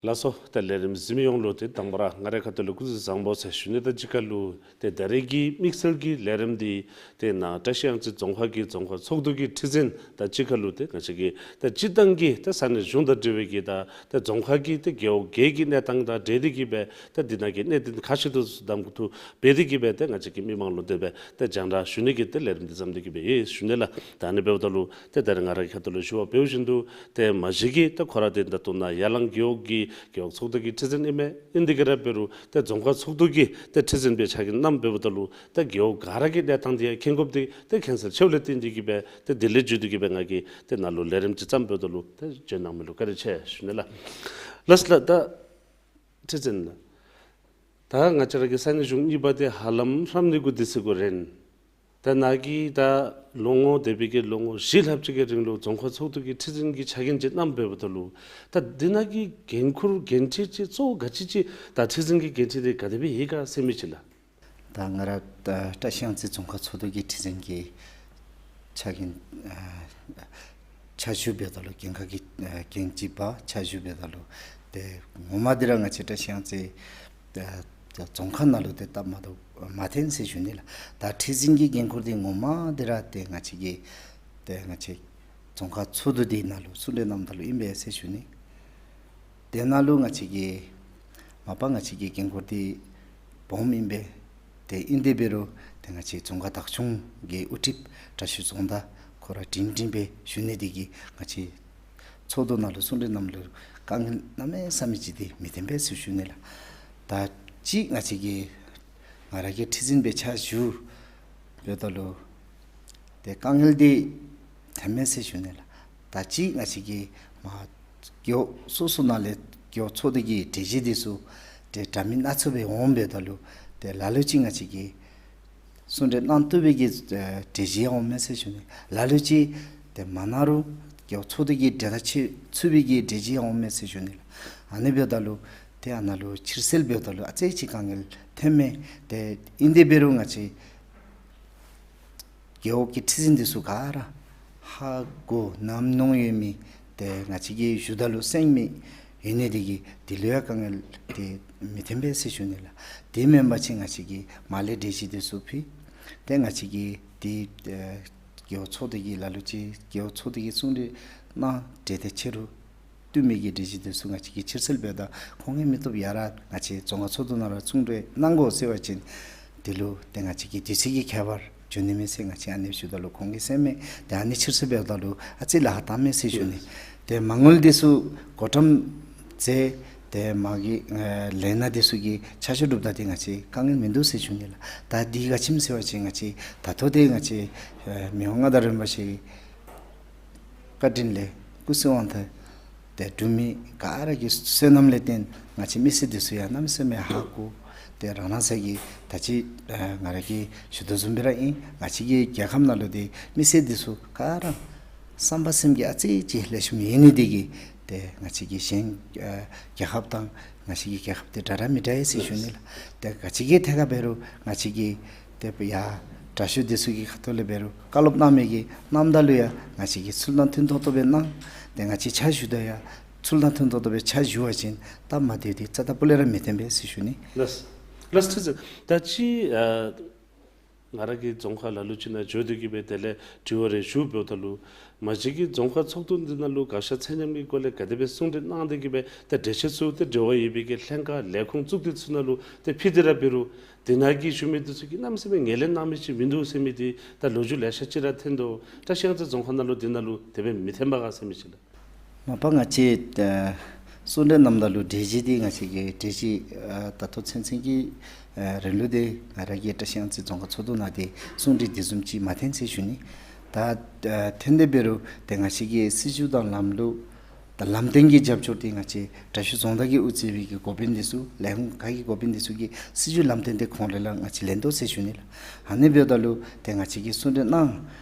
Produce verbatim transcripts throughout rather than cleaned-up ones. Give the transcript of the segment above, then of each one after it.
ལགས་སོ། ད་ལས་རིམ་གཟིགས་མི་ཡོངས་ལུ་ཏེ་དང་པ་ར་ང་རའི་ཁ་ཐུག་ལས་སྐུ་གཟུགས་བཟང་པོ་ཟེར་ཞུ་ནི། ད་གཅིག་ཁར་ལུ་ཏེ་ད་རེས་ཀྱི་དམིགས་བསལ་གྱི་ལས་རིམ་འདི་ཏེ་ནཱ་བཀྲིས་གཡང་རྩེ་རྫོང་ཁག་གི་རྫོང་ཁག་ཚོགས་འདུ་གི་ཁྲི་འཛིན་དང་གཅིག་ཁར་ལུ་ཏེ་ང་བཅས་ཀྱི་ད་སྤྱིར་བཏང་གི་ད་ས་གནས་གཞུང་དང་འབྲེལ་བའི་གི་ད་ཏེ་རྫོང་ཁག་གི་ཏེ་རྒེད་འོག་བརྒྱད་ཀྱི་གནས་སྟངས་དང་འབྲེལ་ཏེ་གི་སྦེ་ད་འདི་ནང་གི་གནད་དོན་ཁག་ཆེ་ཏོག་ཏོ་དང་ཐུག་འབད་དེ་གི་སྦེ་ཏེ་ང་བཅས་ཀྱི་མི་མང་ལུ་དེ་སྦེ་ཏེ་རྒྱང་བསྒྲགས་ཞུ་ནི་གི་ཏེ་ལས་རིམ་འདི་བརྩམས་ཏེ་གི་སྦེ་ཡོད་ཞུ་ནི་ལགས། ད་ཨ་ནི་འབདཝ་ད་ལུ་ཏེ་ད་རེས་ང་རའི་ཁ་ཐུག་ལས་ཞུ་བ་འབདཝ་བཞིན་དུ་ཏེ་མ་གཞི་གི་ཏེ་ཁོ་ར་ཏེ་ད་ལྟོ་ནཱ་ཡ་ལང་རྒེད་འོག་གི་རྒེད་འོག་ཚོགས་འདུ་གི་ཁྲི་འཛིན་ཨིན་མས། ཨིན་དེ་གི་ར་འབད་རུང་ཏེ་རྫོང་ཁག་ཚོགས་འདུ་གི་ཏེ་ཁྲི་འཛིན་སྦེ་ཕྱག་འགན་བསྣམས་འབདཝ་ད་ལུ་ཏེ་རྒེད་འོག་ག་ར་གི་གནས་སྟངས་འདི་ཡང་མཁྱེན་དགོཔ་འདི་ཏེ་མཁྱེན་གསལ་ཆེཝ་ལས་བརྟེན་ཏེ་གི་སྦེ་ཏེ་དེ་ལས་བརྒྱུད་དེ་གི་སྦེ་ང་གིས་ཏེ་ནཱ་ལུ་ལས་རིམ་ཅིག་བརྩམས་འབདཝ་ད་ལུ་ཏེ་འབྱོན་གནང་མི་ལུ་བཀའ་དྲིན་ཆེ་ཞུ་ནི་ལགས། ལགས་སོ་ལགས། ད་ཁྲི་འཛིན་ལགས། ད་ང་བཅས་ར་གི་ས་གནས་གཞུང་གཉིས་པ་འདི་ཧ་ལམ་ཧྲམ་ནི་གུ་དེ་ཚུ་གུ་རན། ད་ནཱ་གིས་ད་ལོ་ངོ་འདས་པའི་གི་ལོ་ངོ་བཞི་ལྷགཔ་ཅིག་གི་རིང་ལུ་རྫོང་ཁག་ཚོགས་འདུ་གི་ཁྲི་འཛིན་གྱི་ཕྱག་འགན་ཅིག་བསྣམས་འབདཝ་ད་ལུ་ད་འདི་ནང་གི་འགན་ཁུར་འགན་འཁྲི་ཅིག་གཙོ་བོ་ག་ཅི་ཅིག་ད་ཁྲི་འཛིན་གྱི་འགན་འཁྲི་འདི་ག་དེ་སྦེ་ཡོད་ག་ཟེར་མི་ཅིག་ལགས། ད་ང་ར་ད་བཀྲིས་གཡང་རྩེ་རྫོང་ཁག་ཚོགས་འདུ་གི་ཁྲི་འཛིན་གྱི་ཕྱག་འགན་ཨ་ཕྱག་ཞུ་འབདཝ་ད་ལུ་འགན་ཁག་གི་ཨ་འགན་ཅིག་འབག་ཕྱག་ཞུ་འབདཝ་ད་ལུ་ཏེ་ངོ་མ་འདི་ར་ང་བཅས་བཀྲིས་གཡང་རྩེ་ད་ད་རྫོང་ཁག་ནང་ལུ་ཏེ་སྟབས་མ་བདེཝ་མ་ཐོན་ཟེར་ཞུ་ནི་ལགས། ད་ཁྲི་འཛིན་གྱི་འགན་ཁུར་འདི་ངོ་མ་འདི་ར་ཏེ་ང་བཅས་ཀྱི་ཏེ་ང་བཅས་རྫོང་ཁག་ཚོགས་འདུ་འདི་ནང་ལུ་གསུང་གྲོས་གནངམ་ད་ལུ་ཨིན་པས་ཟེར་ཞུ་ནི། དེ་ནང་ལུ་ང་བཅས་ཀྱི་མ་པ་ང་བཅས་ཀྱི་འགན་ཁུར་འདི་སྦོམ་ཨིན་པས། ཏེ་ཨིན་དེ་འབད་རུང་ཏེ་ང་བཅས་རྫོང་ཁག་བདག་སྐྱོང་གི་དབུ་ཁྲིདཔ་དྲག་ཤོས་རྫོང་བདག་ཁོ་ར་སྒྲིང་སྒྲིང་སྦེ་བཞུགས་ནི་དེ་གིས་ང་བཅས་ཚོགས་འདུ་ནང་ལུ་གསུང་གྲོས་གནངམ་ལུ་དཀའ་ངལ་གནམ་མེད་ས་མེད་ཅིག་འདི་མི་ཐོན་པས་ཟེར་ཞུ་ནི་ལགས། ད་ཅི་ང་བཅས་ཀྱི་ང་ར་གིས་ཁྲི་འཛིན་སྦེ་ཕྱག་ཞུ་འབདཝ་ད་ལུ་ཏེ་དཀའ་ངལ་འདི་ཐོན་མས་ཟེར་ཞུ་ནི་ལགས། ད་ཅི་ང་བཅས་ཀྱི་མ་རྒེད་འོག་སོ་སོ་ནང་ལས་རྒེད་འོག་ཚོགས་འདུ་གི་གྲོས་གཞི་འདི་ཚུ་ཏེ་འདྲ་མིན་སྣ་ཚོགས་སྦེ་འོང་འབདཝ་ད་ལུ་ཏེ་ལ་ལུ་ཅིག་ང་བཅས་ཀྱིས་གསུང་གྲོས་གནང་བཏུབ་པའི་གི་ཨེ་གྲོས་གཞི་འོང་མས་ཟེར་ཞུ་ནི། ལ་ལུ་ཅིག་ཏེ་མ་གནང་རུང་རྒེད་འོག་ཚོགས་འདུ་གི་གྲོས་ཐག་བཅད་ཚུགས་པའི་གི་གྲོས་གཞི་འོང་མས་ཟེར་ཞུ་ནི་ལགས། ཨ་ནི་འབདཝ་ད་ལུ་ཏེ་ཨ་ནཱ་ལུ་ཕྱིར་སེལ་འབདཝ་ད་ལུ་ཨ་ཙི་ཅིག་དཀའ་ངལ་ཐོན་མས། ཏེ་ཨིན་དེ་འབད་རུང་ང་བཅས་རྒེད་འོག་གི་ཁྲི་འཛིན་འདི་ཚུ་ག་ར་ཧ་གོ་ཉམས་མྱོང་ཡོད་མི་ཏེ་ང་བཅས་ཀྱིས་ཞུཝ་ད་ལུ་གསན་མི་ཡོད་ནི་དེ་གིས་དེ་ལུ་ཡང་དཀའ་ངལ་ཏེ་མི་ཐོན་པས་ཟེར་ཞུ་ནི་ལགས། དེ་མེན་པ་ཅིན་ང་བཅས་ཀྱིས་མར་ལས་གྲོས་གཞི་འདི་ཚུ་ཕུལ། ཏེ་ང་བཅས་ཀྱིས་ཏེ་ཨེ་རྒེད་འོག་ཚོགས་འདུ་གི་ལ་ལུ་ཅིག་རྒེད་འོག་ཚོགས་འདུ་གི་གསུང་གྲོས་གནང་གྲོས་ཐག་བཅད་རུང་བཏུབ་མི་གི་གྲོས་གཞི་འདི་ཚུ་ང་བཅས་ཀྱིས་ཕྱིར་སེལ་འབདཝ་ད་ཁོང་གིས་མི་བཏུབ་ཡར་ང་བཅས་རྫོང་ཁག་ཚོགས་འདུ་ནང་ར་གསུང་གྲོས་གནང་དགོ་ཟེར་བ་ཅིན་དེ་ལུ་ཏེ་ང་བཅས་ཀྱི་དུས་ཚོད་ཀྱི་ཁྱད་པར་འབྱུང་ནི་མས་ཟེར་ང་བཅས་ཨ་ནི་ཞུཝ་ད་ལུ་ཁོང་གིས་གསན་མས། ཏེ་ཨ་ནི་ཕྱིར་སེལ་འབདཝ་ད་ལུ་ཨ་ཙི་ལཱ་ཁག་བཏང་མས་ཟེར་ཞུ་ནི། ཏེ་མ་དངུལ་འདི་ཚུ་བགོ་བཀྲམ་མཛད་དེ་མ་གི་ཨེ་ལས་སྣ་འདི་ཚུ་གི་ཆ་ཤས་སྒྲུབ་ད་འདི་ང་བཅས་དཀའ་ངལ་མིན་འདུག་ཟེར་ཞུ་ནི་ལགས། ད་འདི་ག་ཅི་སྨོ་ཟེར་བ་ཅིན་ང་བཅས་ད་ལྟོ་འདི་ང་བཅས་ཨེ་མི་དབང་མངའ་བདག་རིན་པོ་ཆེ་བཀའ་དྲིན་ལས་སྐུ་གསུང་དབང་ཐང་འདི་སྒྲུབ་མི་ག་ར་གི་བསོད་ནམས་ལས་བརྟེན་ང་བཅས་མི་སེར་འདི་ཚུ་ཡང་གནམ་མེད་ས་མེད་ཧ་གོ། ཏེ་རང་རང་སོ་གི་ད་ཅི་ཨ་ང་ར་གིས་ཞུ་དོ་བཟུམ་སྦེ་ར་ཨིན། ང་བཅས་ཀྱི་རྒྱལ་ཁབ་ནང་ལུ་འདི་མི་སེར་འདི་ཚུ་ག་ར་བསམ་པ་སེམས་ཀྱི་ཨ་ཙི་ཅིག་ལེགས་ཤོམ་ཡོད་ནི་འདི་གིས་ཏེ་ང་བཅས་ཀྱི་གཞན་ཨ་རྒྱལ་ཁབ་དང་ང་བཅས་ཀྱི་རྒྱལ་ཁབ་འདི་འདྲ་ར་མི་འདྲ་ཡི་ཟེར་ཞུ་ནི་ལགས། ཏེ་ག་ཅི་གི་ཐད་ཁར་འབད་རུང་ང་བཅས་ཀྱི་ཏེ་ཡར་དྲག་ཤོས་འདི་ཚུ་གི་ཁ་ཐུག་ལས་འབད་རུང་བཀའ་སློབ་གནང་མི་གི་གནངམ་ད་ལུ་ཡང་ང་བཅས་ཀྱིས་ཚུལ་དང་མཐུན་ཏོག་ཏོ་སྦེ་གནང་། ཏེ་ང་བཅས་ཕྱག་ཞུཝ་ད་ཡང་ཚུལ་དང་མཐུན་ཏོག་ཏོ་སྦེ་ཕྱག་ཞུ་བ་ཅིན་སྟབས་མ་བདེཝ་འདི་རྩ་དང་སྤུ་ལས་ར་མི་ཐོན་པས་ཟེར་ཞུ་ནི། ལགས་ལགས་ཁྲི་འཛིན། ད་ཅི་ཨ་ང་ར་གི་རྫོང་ཁག་ལ་ལུ་ཅིག་ནང་འགྱོ་སྟེ་གི་སྦེ་དེ་ལས་དྲི་བ་རེ་ཞུ་འབདཝ་ད་ལུ་མ་གཞི་གི་རྫོང་ཁག་ཚོགས་འདུ་འདི་ནང་ལུ་དགག་བཞག་ཚད་མཉམ་གྱི་སྐོར་ལས་ག་དེ་སྦེ་གསུང་གྲོས་གནང་སྟེ་གི་སྦེ་ད་གྲོས་ཆོད་ཚུ་ཏེ་འབྲེལ་བ་ཡོད་པའི་གི་ལྷན་ཁག་ལས་ཁུངས་གཙུག་སྡེ་ཚུ་ནང་ལུ་ཏེ་ཕུལ་ཏེ་ར་འབད་རུང་དེ་ནང་གི་ཞུ་མི་འདི་ཚུ་གིས་གནམ་མེད་ས་མེད་ངོས་ལེན་གནང་མི་ཅིག་མིན་འདུག་ཟེར་མི་འདི་ད་ལོ་རྒྱུས་ལེ་ཤ་ཅིག་ར་ཐོན་དོ། བཀྲིས་གཡང་རྩེ་རྫོང་ཁག་ནང་ལུ་འདི་ནང་ལུ་དེ་སྦེ་མི་ཐོན་པས་ག་ཟེར་མི་ཅིག་ལགས། མ་པ་ང་བཅས་ཨ་གསུང་གྲོས་གནངམ་ད་ལུ་གྲོས་གཞི་འདི་ང་བཅས་ཀྱི་གྲོས་གཞི་ཨ་ད་ལྟོ་ཚུན་ཚོད་ཀྱི་ཨ་རིང་ལུ་འདི་ང་ར་གི་བཀྲིས་གཡང་རྩེ་རྫོང་ཁག་ཚོགས་འདུ་ནང་འདི་གསུང་གྲོས་འདི་བཟུམ་ཅིག་མ་ཐོན་ཟེར་ཞུ་ནི། ད་ཨ་ཐོན་ཏེ་འབད་རུང་ཏེ་ང་བཅས་ཀྱི་སྲིད་བྱུས་དང་ལམ་ལུགས་ད་ལམ་སྟོན་གྱི་རྒྱབ་སྐྱོར་འདི་ང་བཅས་དྲག་ཤོས་རྫོང་བདག་གིས་དབུ་གཙོས་པའི་གི་འགོ་དཔོན་འདི་ཚུ་ལས་ཁུངས་ཁག་གི་འགོ་དཔོན་འདི་ཚུ་གིས་སྲིད་བྱུས་ལམ་སྟོན་འདི་ཁོང་ར་ལས་ང་བཅས་ལེན་དོ་ཟེར་ཞུ་ནི་ལགས། ཨ་ནི་འབདཝ་ད་ལུ་ཏེ་ང་བཅས་ཀྱིས་གསུང་གྲོས་གནང་།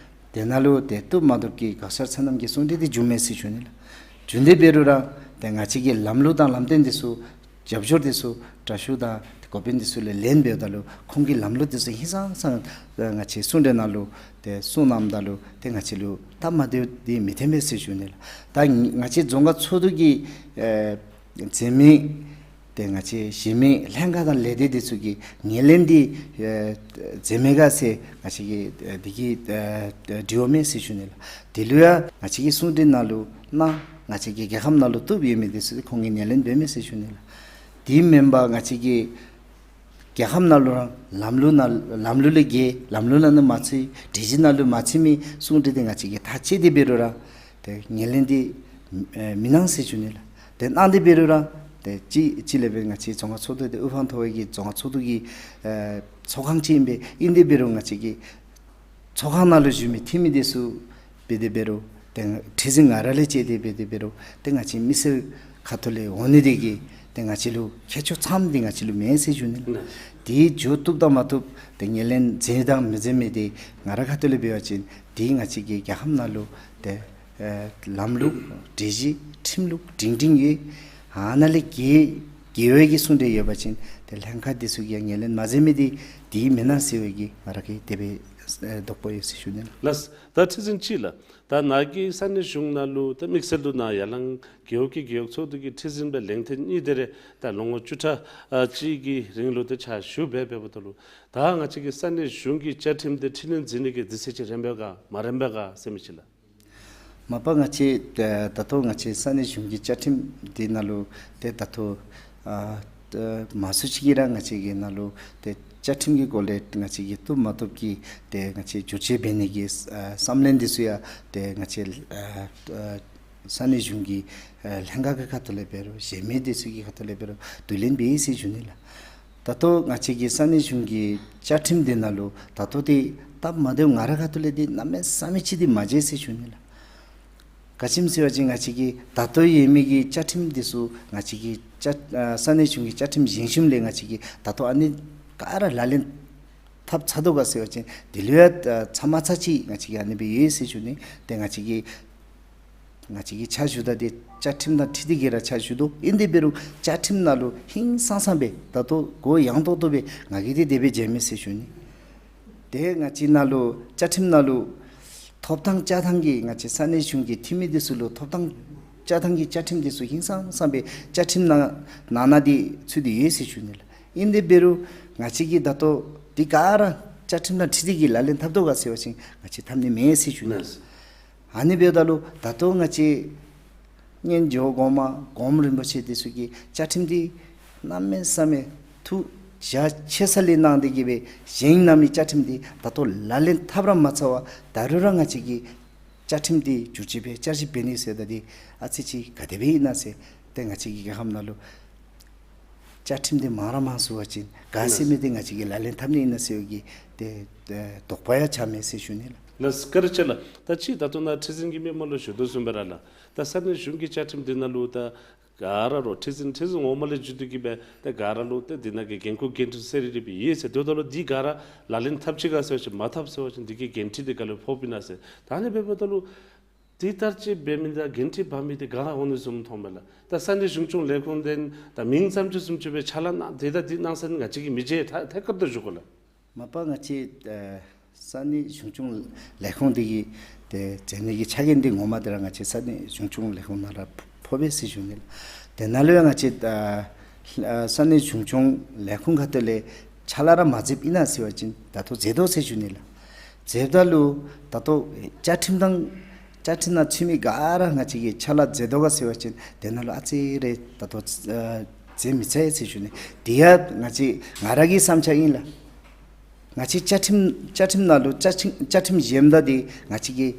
དེ་ནང་ལུ་ཏེ་བཏུབ་མ་བཏུབ་ཀྱི་དགག་བཞག་ཚད་མཉམ་གྱི་གསུང་གྲོས་འདི་བྱུང་མས་ཟེར་ཞུ་ནི་ལགས། བྱུང་སྟེ་འབད་རུང་ར་ཏེ་ང་བཅས་ཀྱི་ལམ་ལུགས་དང་ལམ་སྟོན་འདི་ཚུ་རྒྱབ་སྐྱོར་འདི་ཚུ་དྲག་ཤོས་དང་འགོ་དཔོན་འདི་ཚུ་ལས་ལེན་འབདཝ་ད་ལུ་ཁོང་གི་ལམ་ལུགས་འདི་ཚུ་ཧིང་སངས་ས་ང་བཅས་གསུང་གྲོས་ནང་ལུ་ཏེ་གསུང་གནངམ་ད་ལུ་ཏེ་ང་བཅས་ལུ་སྟབས་མ་བདེཝ་འདི་མི་ཐོན་པས་ཟེར་ཞུ་ནི་ལགས། ད་ང་བཅས་རྫོང་ཁག་ཚོགས་འདུ་གི་ཨེ་ འཛེམ་མེད་ཏེ་ང་བཅས་གཞན་མི་ལྷན་ཁག་དང་ལས་སྡེ་འདི་ཚུ་གིས་ངོས་ལེན་འདི་ཨེ་འཛེམ་མེད་ག་ཟེར་ང་བཅས་ཀྱིས་ཨེ་འདི་གི་ཨེ་དྲི་བ་མེད་ཟེར་ཞུ་ནི་ལགས། དེ་ལུ་ཡང་ང་བཅས་ཀྱིས་གསུང་གྲོས་ནང་ལུ་གནང་། ང་བཅས་ཀྱི་རྒྱལ་ཁབ་ནང་ལུ་བཏུབ་ཡོད་མི་འདི་ཚུ་ཁོང་གིས་ངོས་ལེན་འབད་མེད་ཟེར་ཞུ་ནི་ལགས། དེ་མེན་པར་ང་བཅས་ཀྱི་རྒྱལ་ཁབ་ནང་ལུ་ར་ལམ་ལུགས་ནང་ལམ་ལུགས་ལས་འགལ་ལམ་ལུགས་ནང་ནི་མ་ཚུད་སྒྲིག་གཞི་ནང་ལུ་མ་ཚུད་མི་གསུང་གྲོས་འདི་ང་བཅས་ཀྱིས་ཐག་བཅད་དེ་འབད་རུང་ར་ཏེ་ངོས་ལེན་འདི་ཨེ་མི་གནང་ཟེར་ཞུ་ནི་ལགས། ཏེ་གནང་སྟེ་འབད་རུང་ར་ཏེ་གཅིག་གཅིག་ལས་འབད་ང་བཅས་རྫོང་ཁག་ཚོགས་འདུ་འདི་དབུ་འཕང་མཐོ་བའི་གི་རྫོང་ཁག་ཚོགས་འདུ་གི་ཨེ་ཚོགས་ཁང་ཅིག་ཨིན་པས། ཨིན་ཏེ་འབད་རུང་ང་བཅས་ཀྱི་ཚོགས་ཁང་ནང་ལུ་བཞུགས་མི་འཐུས་མི་འདི་ཚུ་འབད་དེ་འབད་རུང་ཏེ་ཁྲི་འཛིན་ང་ར་ལས་བཅད་དེ་འབད་དེ་འབད་རུང་ཏེ་ང་བཅས་མི་སེར་ཁ་ཐུག་ལས་འོང་ནི་འདི་གིས་ཏེ་ང་བཅས་ལུ་ཁྱད་ཆོས་ཚངམ་འདི་ང་བཅས་ལུ་མེད་ཟེར་ཞུ་ནི་ལགས། ནེ། དེ་འགྱོ་བཏུབ་དང་མ་བཏུབ་ཏེ་ངོས་ལེན་འཛེམ་དང་མི་འཛེམ་མི་འདི་ང་ར་ཁ་ཐུག་ལས་འབད་བ་ཅིན་འདི་ང་བཅས་ཀྱི་རྒྱལ་ཁབ་ནང་ལུ་ཏེ་ཨེ་ལམ་ལུགས་སྒྲིག་གཞི་ཁྲིམས་ལུགས་སྒྲིང་སྒྲིང་ཡོད། ཨ་ནཱ་ལས་འགལ་འགལ་བའི་གི་གསུང་གྲོས་ཡོད་པ་ཅིན་ཏེ་ལྷན་ཁག་འདི་ཚུ་གིས་ཡང་ངོས་ལེན་མ་འཛེམ་མི་འདི་འདི་མེན་ན་ཟེར་བའི་གི་ང་ར་གི་དེ་སྦེ་ཨེ་དོགས་པ་ཡོད་ཟེར་ཞུ་ནི་ལགས། ལགས། ད་ཁྲི་འཛིན་ཅིག་ལགས། ད་ནཱ་གི་ས་གནས་གཞུང་ནང་ལུ་ད་དམིགས་བསལ་དུ་ནཱ་ཡ་ལང་རྒེད་འོག་གི་རྒེད་འོག་ཚོགས་འདུ་གི་ཁྲི་འཛིན་སྦེ་ལན་ཐེངས་གཉིས་དེ་རེ་ད་ལོ་ངོ་བཅུ་ཕྲག་ཨ་གཅིག་གི་རིང་ལུ་ཏེ་ཕྱག་ཞུ་སྦེ་འབདཝ་ད་ལུ་ད་ང་བཅས་ཀྱི་ས་གནས་གཞུང་གི་བཅའ་ཁྲིམས་འདི་འཕྲི་སྣོན་འཛིན་ནི་གི་དུས་ཚོད་ཅིག་རན་པས་ག་མ་རན་པས་ག་ཟེར་མི་ཅིག་ལགས། མ་པ་ང་བཅས་ཨེ་ད་ལྟོ་ང་བཅས་ས་གནས་གཞུང་གི་བཅའ་ཁྲིམས་འདི་ནང་ལུ་ཏེ་ད་ལྟོ་ཨ་ཏེ་མང་སུ་ཅིག་གིས་ར་ང་བཅས་ཀྱི་ནང་ལུ་ཏེ་བཅའ་ཁྲིམས་ཀྱི་སྐོར་ལས་ང་བཅས་ཀྱིས་བཏུབ་མ་བཏུབ་ཀྱི་ཏེ་ང་བཅས་བསྒྱུར་བཅོས་འབད་ནི་གི་ཨ་བསམ་ལན་འདི་ཚུ་ཡང་ཏེ་ང་བཅས་ཨ་ཨ་ས་གནས་གཞུང་གི་ཨ་ལྷན་ཁག་གི་ཁ་ཐུག་ལས་འབད་རུང་གཞན་མི་འདི་ཚུ་གི་ཁ་ཐུག་ལས་འབད་རུང་བསྡུ་ལེན་འབད་ཡི་ཟེར་ཞུ་ནི་ལགས། ད་ལྟོ་ང་བཅས་ཀྱི་ས་གནས་གཞུང་གི་བཅའ་ཁྲིམས་འདི་ནང་ལུ་ད་ལྟོ་འདི་སྟབས་མ་བདེཝ་ང་ར་ཁ་ཐུག་ལས་འདི་གནམ་མེད་ས་མེད་ཅིག་འདི་མ་མཇལ་ཟེར་ཞུ་ནི་ལགས། ག་ཅི་སྨོ་ཟེར་བ་ཅིན་ང་བཅས་ཀྱི་ད་ལྟོ་ཡོད་མི་གི་བཅའ་ཁྲིམས་འདི་ཚུ་ང་བཅས་ཀྱི་བཅའ་ཨ་ས་གནས་གཞུང་གི་བཅའ་ཁྲིམས་བཞེངས་ཞིནམ་ལས་ང་བཅས་ཀྱིས་ད་ལྟོ་ཨ་ནི་ག་ར་ལག་ལེན་འཐབ་ཚར་དོ་ག་ཟེར་བ་ཅིན་དེ་ལུ་ཡང་ཨ་ཚ་མ་ཚ་ཅིག་ང་བཅས་ཀྱིས་ཨ་ནི་སྦེ་ཡོད་ཟེར་ཞུ་ནི། ཏེ་ང་བཅས་ཀྱིས་ང་བཅས་ཀྱིས་ཕྱག་ཞུ་ད་འདི་བཅའ་ཁྲིམས་དང་འཁྲིལ་ཏེ་གི་ར་ཕྱག་ཞུ་དོ། ཨིན་དེ་འབད་རུང་བཅའ་ཁྲིམས་ནང་ལུ་ཧིང་སངས་སངས་སྦེ་ད་ལྟོ་གུ་ཡངས་ཏོག་ཏོ་སྦེ་ང་གིས་འདི་དེ་སྦེ་མཇལ་མས་ཟེར་ཞུ་ནི། ཏེ་ང་བཅས་ནང་ལུ་བཅའ་ཁྲིམས་ནང་ལུ་ཐོབ་ཐང་བཅའ་ཐང་གི་ང་བཅས་ས་གནས་གཞུང་གི་འཐུས་མི་འདི་ཚུ་ལུ་ཐོབ་ཐང་བཅའ་ཐང་གི་བཅའ་ཁྲིམས་འདི་ཚུ་ཧིང་སངས་སངས་སྦེ་བཅའ་ཁྲིམས་ནང་ནང་ན་འདི་ཚུད་དེ་ཡོད་ཟེར་ཞུ་ནི་ལགས། ཨིན་དེ་འབད་རུང་ང་བཅས་ཀྱིས་ད་ལྟོ་འདི་ག་ར་བཅའ་ཁྲིམས་དང་འཁྲིལ་ཏེ་གི་ལག་ལེན་འཐབ་དོ་ག་ཟེར་བ་ཅིན་ང་བཅས་འཐབ་ནི་མེད་ཟེར་ཞུ་ནི་ལགས། ཨ་ནི་འབདཝ་ད་ལུ་ད་ལྟོ་ང་བཅས་སྔོན་འགྱོ་གོང་མ་གོངམ་རིན་པོ་ཆེ་འདི་ཚུ་གིས་བཅའ་ཁྲིམས་འདི་གནམ་མེད་ས་མེད་ཐུགས་རྒྱ་ཆེ་ས་ལས་གནང་སྟེ་གི་སྦེ་བཞེངས་གནང་མི་བཅའ་ཁྲིམས་འདི་ད་ལྟོ་ལག་ལེན་འཐབ་ར་མ་ཚར་བར་ད་རུང་ར་ང་བཅས་ཀྱིས་བཅའ་ཁྲིམས་འདི་བསྒྱུར་བཅོས་འབད་བསྐྱར་ཞིབ་འབད་ནི་ཟེརཝ་ད་འདི་ཨ་ཙི་ཅིག་ག་དེ་སྦེ་ཨིན་ན་ཟེར། ཏེ་ང་བཅས་ཀྱི་རྒྱལ་ཁབ་ནང་ལུ་བཅའ་ཁྲིམས་འདི་མང་ར་མང་སོང་པ་ཅིན་ག་ཟེར་མི་འདི་ང་བཅས་ཀྱིས་ལག་ལེན་འཐབ་ནི་ཨིན་ན་ཟེར་བའི་གི་ཏེ་ཨེ་དོགས་པ་ཡང་ཆགས་མས་ཟེར་ཞུ་ནི་ལགས། ལགས་སོ། བཀའ་དྲིན་ཆེ་ལགས། ད་ཅི་ད་ལྟོ་ནཱ་ཁྲི་འཛིན་གྱིས་མི་མང་ལུ་ཞུ་དོ་བཟུམ་སྦེ་ར་ལགས། ད་ས་གནས་གཞུང་གི་བཅའ་ཁྲིམས་འདི་ནང་ལུ་ད་ག་ར་ལུ་ཁྲི་འཛིན་ཁྲི་འཛིན་ངོ་མ་ལས་བརྒྱུད་དེ་གི་སྦེ་ད་ག་ར་ལུ་ད་འདི་ནང་གི་འགན་ཁུར་འགན་འཁྲི་ཟེར་རིགས་རིགས་སྦེ་ཡོད་ཟེར། དེ་འབདཝ་ད་ལུ་འདི་ག་ར་ལག་ལེན་འཐབ་ཅི་ག་ཟེར་བ་ཅིན་མ་འཐབ་ཟེར་བ་ཅིན་འདི་གི་འགན་འཁྲི་འདི་ག་ལུ་ཕོགཔ་ཨིན་ན་ཟེར། ད་ཨ་ནི་འབདཝ་ད་ལུ་དེ་ལྟར་ཅིག་འབད་མི་དང་འགན་འཁྲི་འབག་མི་དེ་ག་འོང་ནི་བཟུམ་མཐོངམ་མས་ལགས། ད་ས་གནས་གཞུང་སྐྱོང་ལས་ཁུངས་འདི་ད་མིང་ཙམ་ཅིག་བཟུམ་ཅིག་སྦེ་ཕྱག་ལཱ་གནང་དེ་ད་འདི་གནང་ས་ནི་ང་བཅས་ཀྱིས་མི་མཇལ། ཐད་ཐད་ཀར་དུ་ཞུ་དགོ་ལགས། མ་པ་ང་བཅས་ཨེ་ས་གནས་གཞུང་སྐྱོང་ལས་ཁུངས་འདི་གིས་ཏེ་མཛད་ནི་གི་ཕྱག་འགན་འདི་ངོ་མ་འདི་ར་ང་བཅས་ས་གནས་གཞུང་སྐྱོང་ལས་ཁུངས་ནང་ར་ཕོག་པས་ཟེར་ཞུ་ནི་ལགས། དེ་ནང་ལུ་ཡང་ང་བཅས་ཨེ་ས་གནས་གཞུང་སྐྱོང་ལས་ཁུངས་ཁ་ཐུག་ལས་ཕྱག་ལཱ་ར་མ་མཛདཔ་ཨིན་ན་ཟེར་བ་ཅིན་ད་ལྟོ་མཛད་དོ་ཟེར་ཞུ་ནི་ལགས། མཛདཔ་ད་ལུ་ད་ལྟོ་བཅའ་ཁྲིམས་དང་བཅའ་ཁྲིམས་ནང་ཚུད་མི་ག་ར་ང་བཅས་ཀྱིས་ཕྱག་ལཱ་མཛད་དོ་ག་ཟེར་བ་ཅིན་དེ་ནང་ལུ་ཨ་ཙི་རེ་ད་ལྟོ་ཨེ་མཛད་མི་ཚར་ཟེར་ཞུ་ནི། དེ་ཡང་ང་བཅས་ང་ར་གི་བསམ་འཆར་ཨིན་ལགས། ང་བཅས་བཅའ་ཁྲིམས་བཅའ་ཁྲིམས་ནང་ལུ་བཅའ་ཁྲིམས་བཅའ་ཁྲིམས་བཞེངསམ་ད་འདི་ང་བཅས་ཀྱིས་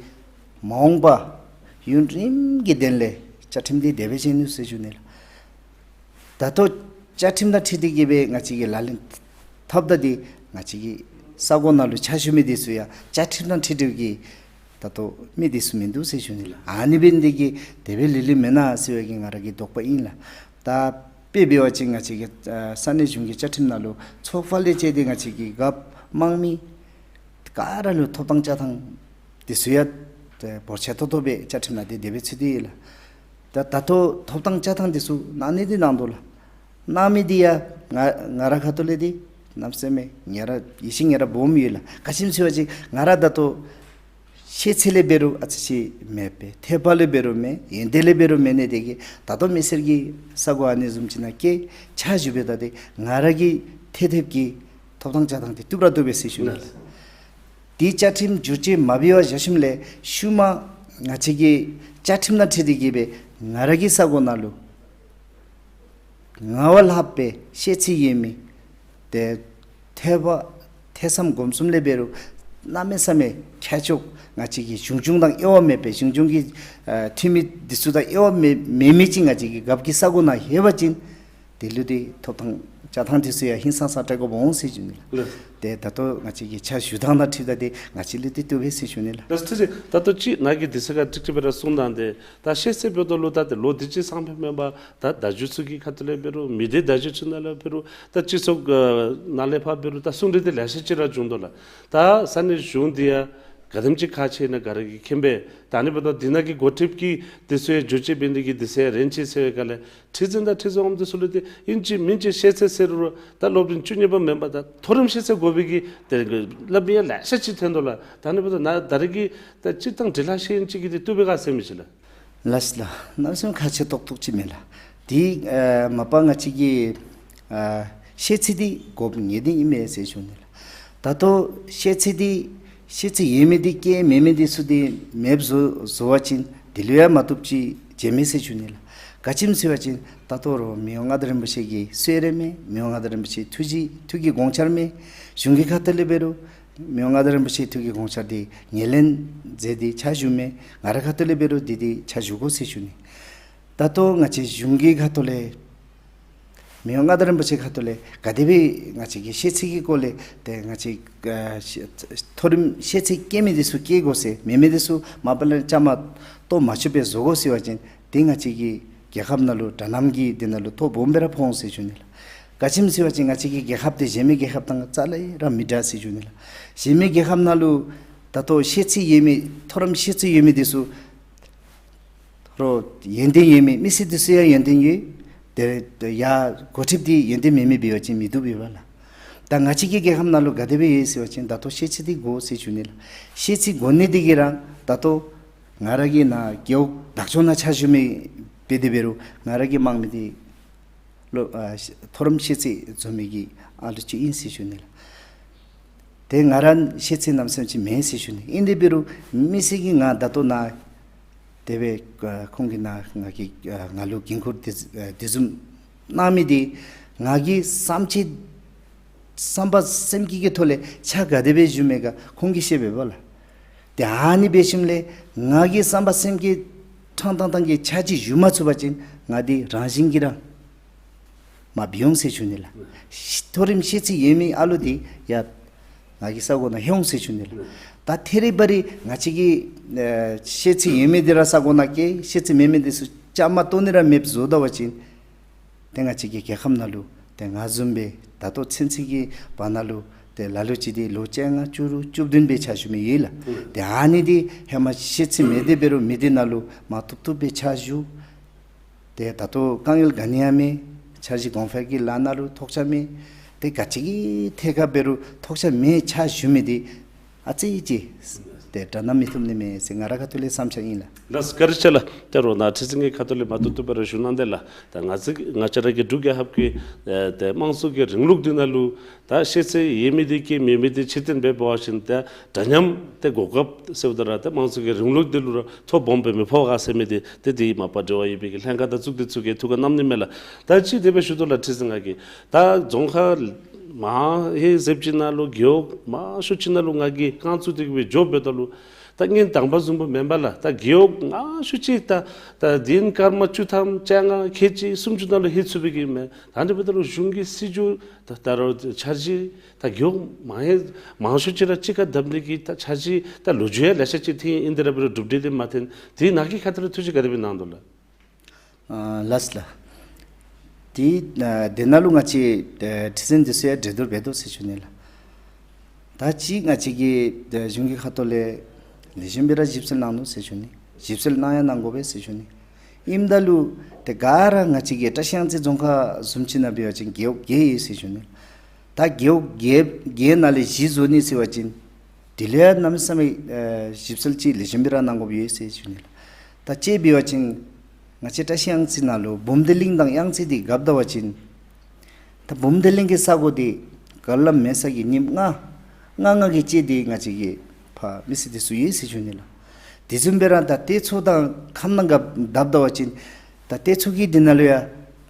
མ་འོངས་པ་ཡུན་རིངམོ་གི་དོན་ལས་བཅའ་ཁྲིམས་འདི་དེ་སྦེ་བཞེངས་ནུག་ཟེར་ཞུ་ནི་ལགས། ད་ལྟོ་བཅའ་ཁྲིམས་དང་འཁྲིལ་ཏེ་གི་སྦེ་ང་བཅས་ཀྱིས་ལག་ལེན་འཐབ་ད་འདི་ང་བཅས་ཀྱི་ས་གོ་ནང་ལུ་ཕྱག་ཞུ་མི་འདི་ཚུ་ཡང་བཅའ་ཁྲིམས་དང་འཁྲིལ་ཏེ་གི་ད་ལྟོ་མི་འདི་ཚུ་མིན་འདུག་ཟེར་ཞུ་ནི་ལགས། ཨ་ནི་འབད་ནི་འདི་གིས་དེ་སྦེ་ལུས་ལུས་མེན་ན་ཟེར་བའི་གི་ང་ར་གི་དོགས་པ་ཨིན་ལགས། ད་དཔེ་འབད་བ་ཅིན་ང་བཅས་ཀྱི་ཨ་ས་གནས་གཞུང་གི་བཅའ་ཁྲིམས་ནང་ལུ་ཚོགས་པ་ལས་བཅད་དེ་ང་བཅས་ཀྱི་རྒཔོ་དམངས་མི་ག་ར་ལུ་ཐོབ་ཐང་བཅའ་ཐང་འདི་ཚུ་ཡང་ཏེ་འབོར་ཆེ་ཏོག་ཏོ་སྦེ་བཅའ་ཁྲིམས་ནང་འདི་དེ་སྦེ་ཚུད་དེ་ཡོད་ལགས། ད་ད་ལྟོ་ཐོབ་ཐང་བཅའ་ཐང་འདི་ཚུ་གནང་ནི་འདི་གནང་དོ་ལགས། གནང་མི་འདི་ཡང་ང་ང་ར་ཁ་ཐུག་ལས་འདི་གནམ་མེད་ས་མེད་ང་ར་ཡིད་ཆེས་ང་ར་སྦོམ་ཡོད་ལགས། ག་ཅི་སྨོ་ཟེར་བ་ཅིན་ང་ར་ད་ལྟོ་ ཤེས་ཚད་ལས་འབད་རུང་ཨ་ཙི་ཅིག་མེད་པས། ཐོས་པ་ལས་འབད་རུང་མེད། ཡོན་ཏན་ལས་འབད་རུང་མེད་ནི་དེ་གིས་ད་ལྟོ་མི་སེར་གྱི་ས་གོ་ཨ་ནི་བཟུམ་ཅིག་ནང་སྐྱེས་ཕྱག་ཞུ་འབདཝ་ད་ཏེ་ང་ར་གིས་ཐེ་ཐེབ་ཀྱི་ཐོབ་ཐང་བཅའ་ཐངས་དེ་བཏུབ་ར་བཏུབ་པས་ཟེར་ཞུ་ནི་ལགས། དེ་བཅའ་ཁྲིམས་བསྒྱུར་བཅོས་མ་འབད་བར་བཞག་ཞིནམ་ལས་ཤུལ་མ་ང་བཅས་ཀྱི་བཅའ་ཁྲིམས་ནང་འཁྲིལ་ཏེ་གིས་སྦེ་ང་ར་གི་ས་གོ་ནང་ལུ་ང་བ་ལྷག་པའི་ཤེས་ཚད་ཡོད་མི་ཏེ་ཐོས་པ་ཐོས་བསམ་སྒོམ་གསུམ་ལས་འབད་རུང་གནམ་མེད་ས་མེད་ཁྱད་མཆོག་ང་བཅས་ཀྱི་གཞུང་སྐྱོང་དང་དབྱེ་བ་མེད་པའི་གཞུང་སྐྱོང་གི་ཨ་འཐུས་མི་འདི་ཚུ་དང་དབྱེ་བ་མེད་མེད་མི་ཅིག་ང་བཅས་ཀྱི་རྒཔོ་གི་ས་གོ་ནང་ལྷོད་པ་ཅིན་དེ་ལུ་ཏེ་ཐོབ་ཐང་བཅའ་ཐངས་འདི་ཚུ་ཡང་ཧིང་སངས་ས་དྲག་དགོཔ་འོང་ཟེར་ཞུ་ནི་ལགས། ལགས། ཏེ་ད་ལྟོ་ང་བཅས་ཀྱི་ཕྱག་ཞུ་ཐངས་དང་འཁྲིལཝ་ད་ཏེ་ང་བཅས་ལུ་ཏེ་བཏུབ་པས་ཟེར་ཞུ་ནི་ལགས། ལགས་སོ། ད་ལྟོ་ཅིག་ནཱ་གིས་དེ་ཚུ་ག་ཀྲིག་ཀྲི་སྦེ་ར་གསུངས་གནང་སྟེ་ད་ཤེས་ཚད་འབདཝ་ད་ལུ་ད་ཏེ་ལོ་དེ་ཅིག་སང་ཕོད་མེན་པར་ད་བརྡ་བརྒྱུད་ཚུ་གི་ཁ་ཐུག་ལས་འབད་རུང་མི་སྡེ་བརྡ་བརྒྱུད་ཚུ་ནང་ལས་འབད་རུང་ད་སྤྱི་ཚོགས་ནང་ལས་ཕར་འབད་རུང་ད་གསུང་གྲོས་འདི་ལེ་ཤ་ཅིག་ར་བྱུང་དོ་ལགས། ད་ས་གནས་གཞུང་འདི་ཡང་ག་དེམ་ཅིག་ཁག་ཆེ་ན་ག་ར་གིས་མཁྱེན་པས། ད་ཨ་ནི་འབདཝ་ད་འདི་ནང་གི་འགོ་ཁྲིདཔ་གིས་དེ་ཚུ་ཡང་བསྒྱུར་བཅོས་འབད་ནི་གི་དུས་ཚོད་རན་ཅི་ཟེར་བའི་སྐབས་ལས་ཁྲི་འཛིན་དང་ཁྲི་འཛིན་འོགམ་འདི་ཚུ་ལུ་ཏེ་ཨིན་ཅི་མིན་ཅི་ཤེས་ཚད་ཟེར་རུང་ད་སློབ་རིམ་བཅུ་གཉིས་པ་མེན་པར་ད་མཐོ་རིམ་ཤེས་ཚད་དགོ་པའི་གི་ཏེ་སླབ་མི་ཡང་ལེ་ཤ་ཅིག་ཐོན་དོ་ལགས། ད་ཨ་ནི་འབདཝ་ད་ནཱ་ད་རེས་ཀྱི་ད་སྤྱིར་བཏང་འབྲི་ལྷག་ཤེས་ཡོན་ཅིག་གིས་ཏེ་བཏུབ་པས་ག་ཟེར་མི་ཅིག་ལགས། ལགས་ལགས། གནམ་མེད་ས་མེད་ཁག་ཆེ་ཏོག་ཏོ་ཅིག་མས་ལགས། དེ་ཨ་མ་པ་ང་བཅས་ཀྱི་ཨ་ཤེས་ཚད་འདི་དགོཔ་ངེས་བདེན་ཨིན་མས་ཟེར་ཞུ་ནི་ལགས། ད་ལྟོ་ཤེས་ཚད་འདི་ཤེས་ཚད་ཡོད་མི་འདི་སྐྱེས་མེད་མི་འདི་ཚུ་འདི་མེདཔ་བཟོ་བཟོ་བ་ཅིན་དེ་ལུ་ཡང་མ་བཏུབ་ཅིག་བྱེད་མས་ཟེར་ཞུ་ནི་ལགས། ག་ཅི་སྨོ་ཟེར་བ་ཅིན་ད་ལྟོ་རོགས་མི་དབང་མངའ་བདག་རིན་པོ་ཆེ་གི་གསོལ་རས་མས། མི་དབང་མངའ་བདག་རིན་པོ་ཆེ་ཐུགས་རྗེ་ཐུགས་ཀྱི་དགོངས་འཆར་མས། གཞུང་གི་ཁ་ཐུག་ལས་འབད་རུང་མི་དབང་མངའ་བདག་རིན་པོ་ཆེ་ཐུགས་ཀྱི་དགོངས་འཆར་འདི་ངོས་ལེན་མཛད་དེ་ཕྱག་ཞུ་མས། ང་རའི་ཁ་ཐུག་ལས་འབད་རུང་འདི་འདི་ཕྱག་ཞུ་དགོ་ཟེར་ཞུ་ནི། ད་ལྟོ་ང་བཅས་གཞུང་གི་ཁ་ཐུག་ལས་མི་དབང་མངའ་བདག་རིན་པོ་ཆེ་ཁ་ཐུག་ལས་ག་དེ་སྦེ་ང་བཅས་ཀྱི་ཤེས་ཚད་ཀྱི་སྐོར་ལས་ཏེ་ང་བཅས་ཨ་ཤེས་མཐོ་རིམ་ཤེས་ཚད་སྐྱེས་མི་འདི་ཚུ་སྐྱེ་དགོ་ཟེར་མེད་མི་འདི་ཚུ་མ་པ་ལས་བཅའ་མར་གཏོགས་མ་བཅུག་པར་བཟོ་དགོ་ཟེར་བ་ཅིན་ཏེ་ང་བཅས་ཀྱི་རྒྱལ་ཁབ་ནང་ལུ་དྲ་ལམ་གྱི་འདི་ནང་ལུ་ཐོ་སྦོམ་སྦེ་ར་ཕོག་འོང་ཟེར་ཞུ་ནི་ལགས། ག་ཅི་སྨོ་ཟེར་བ་ཅིན་ང་བཅས་ཀྱི་རྒྱལ་ཁབ་འདི་གཞན་མི་རྒྱལ་ཁབ་དང་རྩ་ལས་ར་མི་འདྲ་ཟེར་ཞུ་ནི་ལགས། གཞན་མི་རྒྱལ་ཁབ་ནང་ལུ་ད་ལྟོ་ཤེས་ཚད་ཡོད་མི་མཐོ་རིམ་ཤེས་ཚད་ཡོད་མི་འདི་ཚུ་རོགས་ཡོན་ཏན་ཡོད་མི་མི་སེར་འདི་ཚུ་ཡང་ཡོན་ཏན་ཡོད། ཏེ་ཡར་འགོ་ཁྲིདཔ་འདི་ཡོན་ཏན་མེད་མི་འབད་བ་ཅིན་མི་བཏུབ་པས་ལགས། ད་ང་བཅས་ཀྱི་རྒྱལ་ཁབ་ནང་ལུ་ག་དེ་སྦེ་ཡོད་ཟེར་བ་ཅིན་ད་ལྟོ་ཤེས་ཚད་འདི་དགོ་ཟེར་ཞུ་ནི་ལགས། ཤེས་ཚད་དགོ་ནི་འདི་གིས་ར་ད་ལྟོ་ང་ར་གིས་ནཱ་རྒེད་འོག་བདག་སྐྱོང་ནང་ཕྱག་ཞུ་མི་འབད་དེ་འབད་རུང་ང་ར་གིས་མང་མི་འདི་ལོ་ཨ་མཐོ་རིམ་ཤེས་ཚད་འཛོམས་མི་གི་ཨ་ལུ་ཅིག་ཨིན་ཟེར་ཞུ་ནི་ལགས། ཏེ་ང་ར་ཤེས་ཚད་གནམ་མེད་ས་མེད་ཅིག་མེད་ཟེར་ཞུ་ནི། ཨིན་དེ་འབད་རུང་མི་སེར་གྱིས་ང་ད་ལྟོ་ནཱ་དེ་སྦེ་ཨ་ཁོང་གིས་ནཱ་ང་གི་ཨ་ང་ལུ་འགན་ཁུར་དེ་ཨ་དེ་བཟུམ་གནང་མི་འདི་ང་གིས་བསམ་སྤྱོད་བསམ་པ་སེམས་བསྐྱེད་ཀྱི་ཐོག་ལས་ཕྱག་ག་དེ་སྦེ་ཞུ་མི་ག་ཁོང་གིས་ཤེས་པས་པ་ལགས། ཏེ་ཨ་ནི་འབད་ཞིནམ་ལས་ང་གིས་བསམ་པ་སེམས་བསྐྱེད་ཕྲང་ཏང་ཏང་གིས་ཕྱག་ཅིག་ཞུ་མ་ཚུགས་པ་ཅིན་ང་འདི་རང་བཞིན་གྱིས་ར་མར་འབུད་འོང་ཟེར་ཞུ་ནི་ལགས། མཐོ་རིམ་ཤེས་ཚད་ཡོད་མི་ཨ་ལུ་འདི་ཡར་ང་གི་ས་གོ་ནང་ལྷོད་འོང་ཟེར་ཞུ་ནི་ལགས། ད་ཐད་རི་བ་རི་ང་བཅས་ཀྱི་ཨ་ཤེས་ཚད་ཡོད་མི་འདི་ར་ས་གོ་ནང་སྐྱེས། ཤེས་ཚད་མེད་མི་འདི་ཚུ་བཅའ་མར་གཏོགས་ནི་ར་མེདཔ་བཟོ་ད་པ་ཅིན་ཏེ་ང་བཅས་ཀྱི་རྒྱལ་ཁབ་ནང་ལུ་ཏེ་ང་བཟུམ་སྦེ་ད་ལྟོ་ཚུན་ཚོད་ཀྱི་བར་ན་ལུ་ཏེ་ལ་ལུ་ཅིག་འདི་ལོ་བཅོ་ལྔ་བཅུ་དྲུག་བཅུ་བདུན་སྦེ་ཕྱག་ཞུ་མི་ཡོད་ལགས། ཏེ་ཨ་ནི་འདི་ཧེ་མ་ཤེས་ཚད་མེད་དེ་འབད་རུང་མི་སྡེ་ནང་ལུ་མ་བཏུབ་བཏུབ་སྦེ་ཕྱག་ཞུ། ཏེ་ད་ལྟོ་དཀའ་ངལ་ག་ནི་ཡང་མེད། འཆར་གཞི་གོང་འཕེལ་གྱི་ལཱ་ནང་ལུ་ཐོགས་ཆགས་མེད། ཏེ་ག་ཅི་གི་ཐད་ཁར་འབད་རུང་ཐོགས་ཆགས་མེད་ཕྱག་ཞུ་མི་འདི་ཨ་ཙི་ཅིག་ཏེ་དྲན་ན་མི་བཏུབ་ནི་མས་ཟེར་ང་རའི་ཁ་ཐུག་ལས་བསམ་འཆར་ཨིན་ལགས། ལགས་བཀའ་དྲིན་ཆེ་ལགས། ཏེ་རོགས་ནཱ་ཁྲི་འཛིན་གྱི་ཁ་ཐུག་ལས་མ་བཏུབ་བཏུབ་སྦེ་ར་ཞུ་གནང་དེས་ལགས། ད་ང་བཅས་ང་བཅས་ར་གི་འབྲུག་རྒྱལ་ཁབ་ཀྱི་ཨེ་ཏེ་དམངས་གཙོ་གི་རིང་ལུགས་འདི་ནང་ལུ་ད་ཤེས་ཚད་ཡོད་མི་འདི་གིས་མེད་མི་འདི་ཕྱིར་འཐེན་འབད་བ་ཅིན་ཏེ་འདྲ་མཉམ་ཏེ་གོ་སྐབས་ཟེརཝ་ད་ར་ཏེ་དམངས་གཙོ་གི་རིང་ལུགས་འདི་ལུ་ར་ཐོ་སྦོམ་སྦེ་མི་ཕོག་ག་ཟེར་མི་འདི་ཏེ་འདི་མ་པ་འབྲེལ་བ་ཡོད་པའི་གི་ལྷན་ཁག་དང་གཙུག་སྡེ་ཚུ་གིས་ཐུགས་ཁར་བསྣམ་ནི་མས་ལགས། ད་ཅི་དེ་སྦེ་ཞུ་དོ་ལགས། ཁྲི་འཛིན་ང་གིས་ད་རྫོང་ཁག་མང་ཧེ་ཟེརཝ་ཅིག་ནང་ལུ་རྒེད་འོག་མང་ཤོས་ཅིག་ནང་ལུ་ང་གིས་རྐང་བཙུགས་ཏེ་གི་སྦེ་འགྱོ་འབདཝ་ད་ལུ་ད་ངེའི་དང་པ་བཟུམ་སྦེ་མེན་པས་ལགས། ད་རྒེད་འོག་མང་ཤོས་ཅིག་ད་ད་འདི་སྐར་མ་བཅུ་ཐམ་བཅོ་ལྔ་ཁལ་གཅིག་སུམ་ཅུ་ནང་ལུ་ལྷོད་ཚུགས་པའི་གི་མས། ད་འདི་འབདཝ་ད་ལུ་གཞུང་གི་སྲིད་བྱུས་ད་ད་རུང་འཆར་གཞི་ད་རྒེད་འོག་མང་ཧེ་མང་ཤོས་ཅིག་ར་གཅིག་ཁར་བསྡེབས་ནི་གི་ད་འཆར་གཞི་ད་ལོ་རྒྱུས་ཡང་ལེ་ཤ་ཅིག་ཐོན་ཡི། ཨིན་དེ་ར་འབད་རུང་གྲུབ་འབྲས་འདི་མ་ཐོན། དེ་ནཱ་གི་ཁ་ཐུག་ལས་ཐུགས་བཞེད་ག་དེ་སྦེ་གནང་དོ་ལགས། ཨ་ལགས་ལགས། དེ་ཨ་དེ་ནང་ལུ་ང་བཅས་ཨ་ཁྲི་འཛིན་འདི་ཚུ་ཡང་གྲོས་བསྡུར་འབད་དོ་ཟེར་ཞུ་ནི་ལགས། ད་ཅི་ང་བཅས་ཀྱི་ཨ་གཞུང་གི་ཁ་ཐུག་ལས་ལེགས་ཤོམ་སྦེ་ར་ཞིབ་འཚོལ་གནང་ནུག་ཟེར་ཞུ་ནི། ཞིབ་འཚོལ་གནང་ཡང་གནང་དགོ་པས་ཟེར་ཞུ་ནི། ཨིནམ་ད་ལུ་ཏེ་ག་ར་ང་བཅས་ཀྱི་བཀྲིས་གཡང་རྩེ་རྫོང་ཁག་བཟུམ་ཅིག་ནང་འབད་བ་ཅིན་རྒེད་འོག་བརྒྱད་ཡོད་ཟེར་ཞུ་ནི། ད་རྒེད་འོག་བརྒྱད་བརྒྱད་ནང་ལས་བཞི་བཟོ་ནི་ཟེར་བ་ཅིན་ དེ་ལས་གནམ་མེད་ས་མེད་ཨེ་ཞིབ་འཚོལ་ཅིག་ལེགས་ཤོམ་སྦེ་ར་གནང་དགོཔ་ཡོད་ཟེར་ཞུ་ནི་ལགས། ད་ཅིག་འབད་བ་ཅིན་ང་བཅས་བཀྲ་ཤིས་གཡང་རྩེ་ནང་ལུ་བུམ་སྡེ་གླིང་དང་གཡང་རྩེ་འདི་བཀབ་ད་པ་ཅིན་ད་བུམ་སྡེ་གླིང་གི་ས་གོ་འདི་ག་ར་མེད་ས་གི་ཉིནམ་ལྔ་ལྔ་ལྔ་གི་ཅིག་འདི་ང་བཅས་ཀྱི་ཕར་མི་སེར་འདི་ཚུ་ཡོད་ཟེར་ཞུ་ནི་ལགས། དེ་བཟུམ་སྦེ་ར་ད་སྟོད་མཚོ་དང་ཁམས་ནང་བཀབ་བཀབ་ད་པ་ཅིན་ད་སྟོད་མཚོ་གི་འདི་ནང་ལུ་ཡང་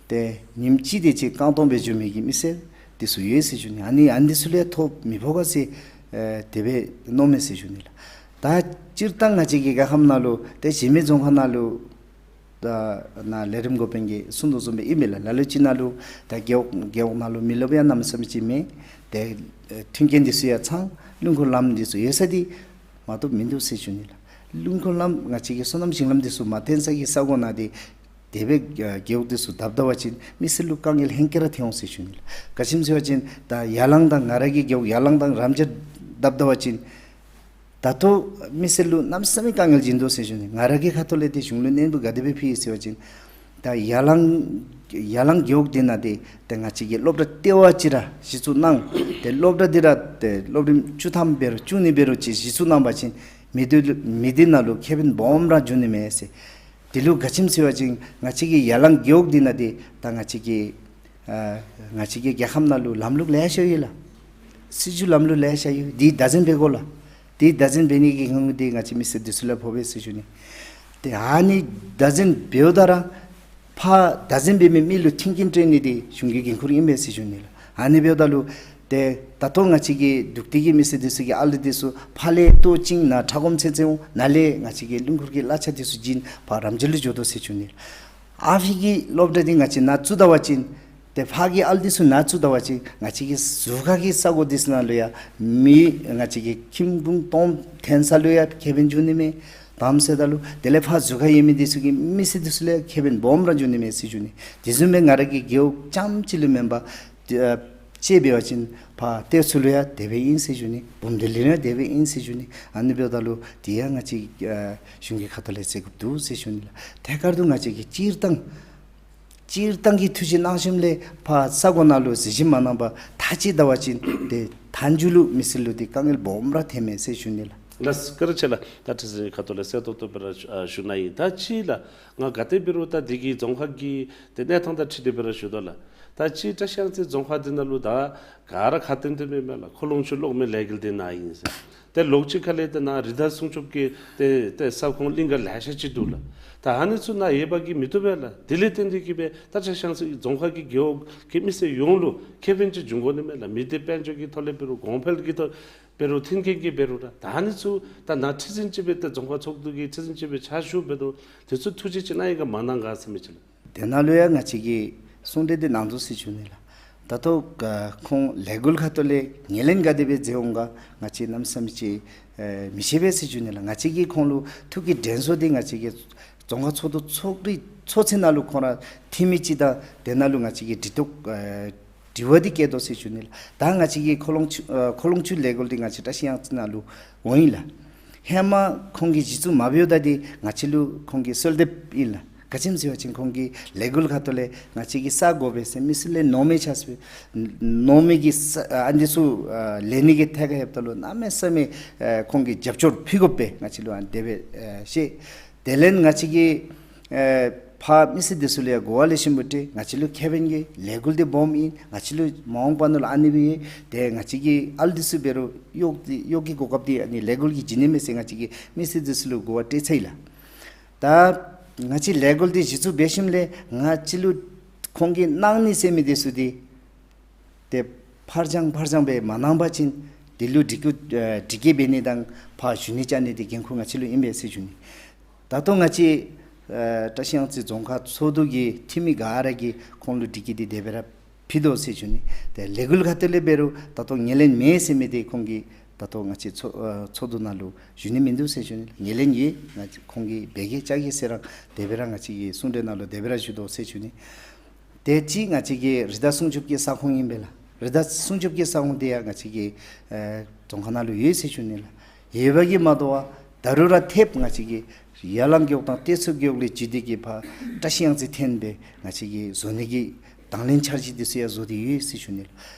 ཏེ་ཉིནམ་གཅིག་དེ་ཅིག་རྐང་སྟོང་སྦེ་འགྱོ་མི་གི་མི་སེར་འདི་ཚུ་ཡོད་ཟེར་ཞུ་ནི། ཨ་ནི་ཨ་ནི་འདི་ཚུ་ལུ་ཡང་ཐོ་མི་ཕོག་ག་ཟེར་ཨེ་དེ་སྦེ་མནོཝ་མས་ཟེར་ཞུ་ནི་ལགས། ད་སྤྱིར་བཏང་ང་བཅས་ཀྱི་རྒྱལ་ཁབ་ནང་ལུ་ཏེ་གཞན་མི་རྫོང་ཁག་ནང་ལུ་ད་ནཱ་ལས་རིམ་འགོ་དཔོན་གྱིས་གསུང་དོ་བཟུམ་སྦེ་ཨིན་མས་ལགས། ལ་ལུ་ཅིག་ནང་ལུ་ད་རྒེད་འོག་རྒེད་འོག་ནང་ལུ་མེ་རློབས་ཡང་གནམ་མེད་ས་མེད་ཅིག་མེད། ཏེ་ཨེ་མཐུན་རྐྱེན་འདི་ཚུ་ཡང་ཚང་། རླུང་འཁོར་ལམ་འདི་ཚུ་ཡོད་ས་འདི་མ་གཏོགས་མིན་འདུག་ཟེར་ཞུ་ནི་ལགས། རླུང་འཁོར་ལམ་ང་བཅས་ཀྱི་སོ་ནམ་ཞིང་ལམ་འདི་ཚུ་མ་ཐོན་ས་གི་ས་གོ་ནང་འདི་དེ་སྦེ་ཨེ་རྒེད་འོག་འདི་ཚུ་བཀབ་ད་པ་ཅིན་མི་སེར་ལུ་དཀའ་ངལ་ཧེང་སྐལ་ར་ཐོན་འོང་ཟེར་ཞུ་ནི་ལགས། ག་ཅི་སྨོ་ཟེར་བ་ཅིན་ད་ཡ་ལང་དང་ང་ར་གི་རྒེད་འོག་ཡ་ལང་དང་རམ་འབྱར་བཀབ་ད་པ་ཅིན་ད་ལྟོ་མི་སེར་ལུ་གནམ་མེད་ས་མེད་དཀའ་ངལ་བྱིན་དོ་ཟེར་ཞུ་ནི། ང་ར་གི་ཁ་ཐུག་ལས་ཏེ་གཞུང་ལུ་སྙན་འབུལ་ག་དེ་སྦེ་ཕུལ་ཡི་ཟེར་བ་ཅིན་ད་ཡ་ལང་ཡ་ལང་རྒེད་འོག་འདི་ནང་འདི་ཏེ་ང་བཅས་ཀྱིས་སློབ་གྲྭ་ལྟེ་བ་ཅིག་ར་གཞི་བཙུགས་གནང་། ཏེ་སློབ་གྲྭ་འདི་ར་ཏེ་སློབ་རིམ་བཅུ་ཐམ་འབད་རུང་བཅུ་གཉིས་འབད་རུང་ཅིག་གཞི་བཙུགས་གནང་པ་ཅིན་མི་འདི་མི་འདི་ནང་ལུ་ཁེ་ཕན་སྦོམ་ར་འབྱུང་ནི་མས་ཟེར། དེ་ལུ་ག་ཅི་སྨོ་ཟེར་བ་ཅིན་ང་བཅས་ཀྱི་ཡ་ལང་རྒེད་འོག་འདི་ནང་འདི་ད་ང་བཅས་ཀྱི་ཨ་ང་བཅས་ཀྱི་རྒྱལ་ཁབ་ནང་ལུ་ལམ་ལུགས་ལེ་ཤ་ཡོད་ལགས། སྲིད་བྱུས་ལམ་ལུགས་ལེ་ཤ་ཡོད། འདི་བདག་འཛིན་འབད་དགོ་ལགས། འདི་བདག་འཛིན་འབད་ནི་གི་དབང་འདི་ང་བཅས་མི་སེར་འདི་ཚུ་ལུ་ཕོག་པས་ཟེར་ཞུ་ནི། ཏེ་ཨ་ནི་བདག་འཛིན་འབདཝ་ད་ར་ཕར་བདག་འཛིན་འབད་མི་མི་ལུ་མཐུན་རྐྱེན་སྤྲོད་ནི་འདི་གཞུང་གི་འགན་ཁུར་ཨིན་པས་ཟེར་ཞུ་ནི་ལགས། ཨ་ནི་འབདཝ་ད་ལུ་ཏེ་ད་ལྟོ་ང་བཅས་ཀྱི་འབྲུག་སྡེ་གི་མི་སེར་འདི་ཚུ་གི་ཨ་ལུ་འདི་ཚུ་ཕར་ལས་ལྟོ་བཅིངས་ནཱ་ཁྲ་སྒོམ་ཚུན་ཚོད་འོང་། ནཱ་ལས་ང་བཅས་ཀྱི་རླུང་འཁོར་གྱི་གླ་ཆ་འདི་ཚུ་བྱིན་ཕར་རམ་འབྱར་ལུ་འགྱོ་དོ་ཟེར་ཞུ་ནི། ཨ་ཕི་གི་སློབ་གྲྭ་འདི་ང་བཅས་ནཱ་བཙུགས་ད་པ་ཅིན་ཏེ་ཕར་གྱི་ཨ་ལུ་འདི་ཚུ་ནཱ་བཙུགས་ད་པ་ཅིན་ང་བཅས་ཀྱི་ཟུར་ཁ་གི་ས་གོ་འདི་ཚུ་ནང་ལུ་ཡང་མི་ང་བཅས་ཀྱི་ཁྱིམ་གུང་སྟོང་ཐོན་ས་ལུ་ཡང་ཁེ་ཕན་འབྱུང་ནི་མས། དམ་ཟེར་ད་ལུ་དེ་ལས་ཕར་ཟུར་ཁ་ཡོད་མི་འདི་ཚུ་གི་མི་སེར་འདི་ཚུ་ལུ་ཡང་ཁེ་ཕན་སྦོམ་ར་འབྱུང་ནི་མས་ཟེར་ཞུ་ནི། དེ་བཟུམ་སྦེ་ང་ར་གི་རྒེད་འོག་རྐྱངམ་གཅིག་ལུ་མེན་པར་ཏེ་ཨ་དཔྱེ་འབད་བ་ཅིན་ཕར་སྟོད་མཚོ་ལུ་ཡང་དེ་སྦེ་ཨིན་ཟེར་ཞུ་ནི། བུམ་སྡེ་ལུ་ཡང་དེ་སྦེ་ཨིན་ཟེར་ཞུ་ནི། ཨ་ནི་འབདཝ་ད་ལུ་དེ་ཡང་ང་བཅས་ཨ་གཞུང་གི་ཁ་ཐུག་ལས་མཛད་དགོཔ་འདུག་ཟེར་ཞུ་ནི་ལགས། ཐད་ཀར་དུ་ང་བཅས་ཀྱིས་སྤྱིར་བཏང་སྤྱིར་བཏང་གི་ཐུགས་བཞེད་གནང་ཞིནམ་ལས་ཕར་ས་གོ་ནང་ལུ་གཟི་བརྗིད་མ་གནང་པར་ད་ཅིག་བལྟ་བ་ཅིན་ཏེ་མཐའ་མཇུག་ལུ་མི་སེར་ལུ་ཏེ་དཀའ་ངལ་སྦོམ་ར་ཐོནམ་མས་ཟེར་ཞུ་ནི་ལགས། ལགས་སོ། བཀའ་དྲིན་ཆེ་ལགས། ད་ཁྲི་འཛིན་ཁ་ཐུག་ལས་གསལ་ཏོག་ཏོ་སྦེ་ར་ཞུ་ཨ་ཞུ་གནང་ཡི། ད་ཅི་ལགས་ང་ག་དེ་འབད་རུང་ད་འདི་གི་རྫོང་ཁག་གི་ཏེ་གནས་སྟངས་དང་འཁྲིལ་ཏེ་སྦེ་ར་ཞུ་དོ་ལགས། ད་ཅི་བཀྲ་ཤིས་གཡང་རྩེ་རྫོང་ཁག་འདི་ནང་ལུ་ད་ག་ར་ཁ་བཏོན་བཏོནམ་མས་མེན་ན་ལགས། ཁོ་ལོང་ཆུ་གློག་མེ་ལས་འགུལ་འདི་ནཱ་ཨིན་ཟེར། ཏེ་ལོགས་ཅིག་ཁ་ལས་ཏེ་ནཱ་རི་དྭགས་སྲུང་སྐྱོབ་ཀྱི་ཏེ་ཏེ་ས་ཁོངས་གླིང་ག་ལེ་ཤ་ཅིག་འདུག་ལགས། ད་ཨ་ནི་ཚུ་ནཱ་ཡོད་པ་གིས་མི་བཏུབ་པས་ལགས། དེ་ལས་བརྟེན་ཏེ་གིས་སྦེ་ད་བཀྲ་ཤིས་གཡང་རྩེ་རྫོང་ཁག་གི་རྒེད་འོག་གི་མི་སེར་ཡོངས་ལུ་ཁེ་ཕན་ཅིག་འབྱུང་དགོ་ནི་མས་ལགས། མི་སྡེ་དཔལ་འབྱོར་གྱི་ཐོག་ལས་འབད་རུང་གོང་འཕེལ་གྱི་ཐོག་འབད་རུང་མཐུན་རྐྱེན་གྱི་འབད་རུང་ར་ད་ཨ་ནི་ཚུ་ད་ནཱ་ཁྲི་འཛིན་ཅིག་སྦེ་ཏེ་རྫོང་ཁག་ཚོགས་འདུ་གི་ཁྲི་འཛིན་ཅིག་སྦེ་ཕྱག་ཞུ་འབད་དོ། དེ་ཚུ་ཐུགས་རྗེ་ཅིག་གནང་ཡི་ག་མ་གནང་ག་ཟེར་མི་ཅིག་ལགས། དེ་ནང་ལུ་ཡང་ང་བཅས་ཀྱིས་གསུང་གྲོས་འདི་གནང་དོ་ཟེར་ཞུ་ནི་ལགས། ད་ལྟོ་ཨ་ཁོང་ལས་འགུལ་ཁ་ཐུག་ལས་ངོས་ལེན་ག་དེ་སྦེ་མཛད་འོང་ག་ང་བཅས་གནམ་མེད་ས་མེད་ཅིག་ཨེ་མི་ཤེས་པས་ཟེར་ཞུ་ནི་ལགས། ང་བཅས་ཀྱིས་ཁོང་ལུ་ཐུགས་ཀྱི་དྲན་གསོ་འདི་ང་བཅས་ཀྱི་རྫོང་ཁག་ཚོགས་འདུ་ཚོགས་རིས་ཚོགས་ཚད་ནང་ལུ་ཁོང་ར་འཐུས་མི་ཅིག་དང་དེ་ནང་ལུ་ང་བཅས་ཀྱིས་འདྲི་རྟོག་ཨེ་དྲི་བ་འདི་བཀོད་དོ་ཟེར་ཞུ་ནི་ལགས། ད་ང་བཅས་ཀྱི་ཁོ་ལོང་ཆུ་ཨེ་ཁོ་ལོང་ཆུ་ལས་འགུལ་འདི་ང་བཅས་བཀྲ་ཤིས་གཡང་རྩེ་ནང་ལུ་འོང་ཡི་ལགས། ཧེ་མ་ཁོང་གིས་གཞི་བཙུགས་མ་འབདཝ་ད་འདི་ང་བཅས་ལུ་ཁོང་གིས་གསོལ་འདེབས་ཨིན་ལགས། ག་ཅི་སྨོ་ཟེར་བ་ཅིན་ཁོང་གི་ལས་འགུལ་ཁ་ཐུག་ལས་ང་བཅས་ཀྱིས་ས་དགོ་པས་ཟེར་མི་སེར་ལས་ནོར་མེད་ཆ་སྦེ་ནོར་མེད་ཀྱི་ས་ཨ་འདི་ཚུ་ཨ་ལེན་ནི་གི་ཐད་ཁར་ལྷོདཔ་ད་ལུ་གནམ་མེད་ས་མེད་ཨ་ཁོང་གིས་རྒྱབ་སྐྱོར་ཕུལ་དགོ་པས་ང་བཅས་ལུ་ཨ་དེ་སྦེ་ཨ་བཤད། དེ་ལས་ང་བཅས་ཀྱིས་ཨེ་ཕར་མི་སེར་འདི་ཚུ་ལུ་ཡང་གོ་བ་ལེགས་ཤོམ་སྦེ་སྤྲོད། ང་བཅས་ལུ་ཁེ་ཕན་གྱི་ལས་འགུལ་འདི་སྦོམ་ཨིན། ང་བཅས་ལུ་མ་འོངས་པ་ནང་ལུ་ཨ་ནི་སྦེ་ཡོད། ཏེ་ང་བཅས་ཀྱི་ཨ་ལུ་འདི་ཚུ་འབད་རུང་གཡོག་འདི་གཡོག་གི་གོ་སྐབས་འདི་ཨ་ནི་ལས་འགུལ་གྱིས་བྱིན་ནི་མས་ཟེར་ང་བཅས་ཀྱིས་མི་སེར་འདི་ཚུ་ལུ་གོ་བ་སྤྲོད་ཚར་ཡི་ལགས། ད་ང་བཅས་ལས་འགུལ་འདི་གཞི་བཙུགས་འབད་ཞིནམ་ལས་ང་བཅས་ལུ་ཁོང་གིས་གནང་ནི་ཟེར་མི་འདི་ཚུ་འདི་ཏེ་ཕར་འགྱངས་ཕར་འགྱངས་སྦེ་མ་གནང་པ་ཅིན་དེ་ལུ་དྲི་བཀོད་ཨེ་དྲི་བཀོད་འབད་ནི་དང་ཕར་ཞུ་ནི་བཅར་ནི་འདི་འགན་ཁུར་ང་བཅས་ལུ་ཨིན་པས་ཟེར་ཞུ་ནི། ད་ལྟོ་ང་བཅས་ཨེ་བཀྲ་ཤིས་གཡང་རྩེ་རྫོང་ཁག་ཚོགས་འདུ་གི་འཐུས་མི་ག་ར་གིས་ཁོང་ལུ་དྲི་བཀོད་འདི་དེ་སྦེ་ར་ཕུལ་དོ་ཟེར་ཞུ་ནི། ཏེ་ལས་འགུལ་ཁ་ཐུག་ལས་འབད་རུང་ད་ལྟོ་ངོས་ལེན་མེད་ཟེར་མི་འདི་ཁོང་གིས་ད་ལྟོ་ང་བཅས་ཚོགས་ཨེ་ཚོགས་འདུ་ནང་ལུ་ཞུ་ནི་མིན་འདུག་ཟེར་ཞུ་ནི། ངོས་ལེན་ཡོད། ང་བཅས་ཁོང་གིས་འབད་གེ་བཅར་གེ་ཟེར་ར་དེ་སྦེ་ར་ང་བཅས་ཀྱི་གསུང་གྲོས་ནང་ལུ་དེ་སྦེ་ར་ཞུ་དོ་ཟེར་ཞུ་ནི། ཏེ་གཅིག་ང་བཅས་ཀྱི་རི་དྭགས་སྲུང་སྐྱོབ་ཀྱི་ས་ཁོངས་ཨིན་པས་ལགས། རི་དྭགས་སྲུང་སྐྱོབ་ཀྱི་ས་ཁོངས་འདི་ཡང་ང་བཅས་ཀྱི་ཨེ་རྫོང་ཁག་ནང་ལུ་ཡོད་ཟེར་ཞུ་ནི་ལགས། ཡོད་པ་གིས་མ་དོ་བར་ད་རུང་ར་ཐེབས་ང་བཅས་ཀྱི་ཡ་ལང་རྒེད་འོག་དང་སྟོད་མཚོ་རྒེད་འོག་ལས་བརྒྱུད་དེ་གིས་ཕར་བཀྲ་ཤིས་གཡང་རྩེ་འཐོན་སྦེ་ང་བཅས་ཀྱིས་བཟོ་ནི་གི་དང་ལེན་འཆར་གཞི་འདི་ཚུ་ཡང་བཟོ་སྟེ་ཡོད་ཟེར་ཞུ་ནི་ལགས།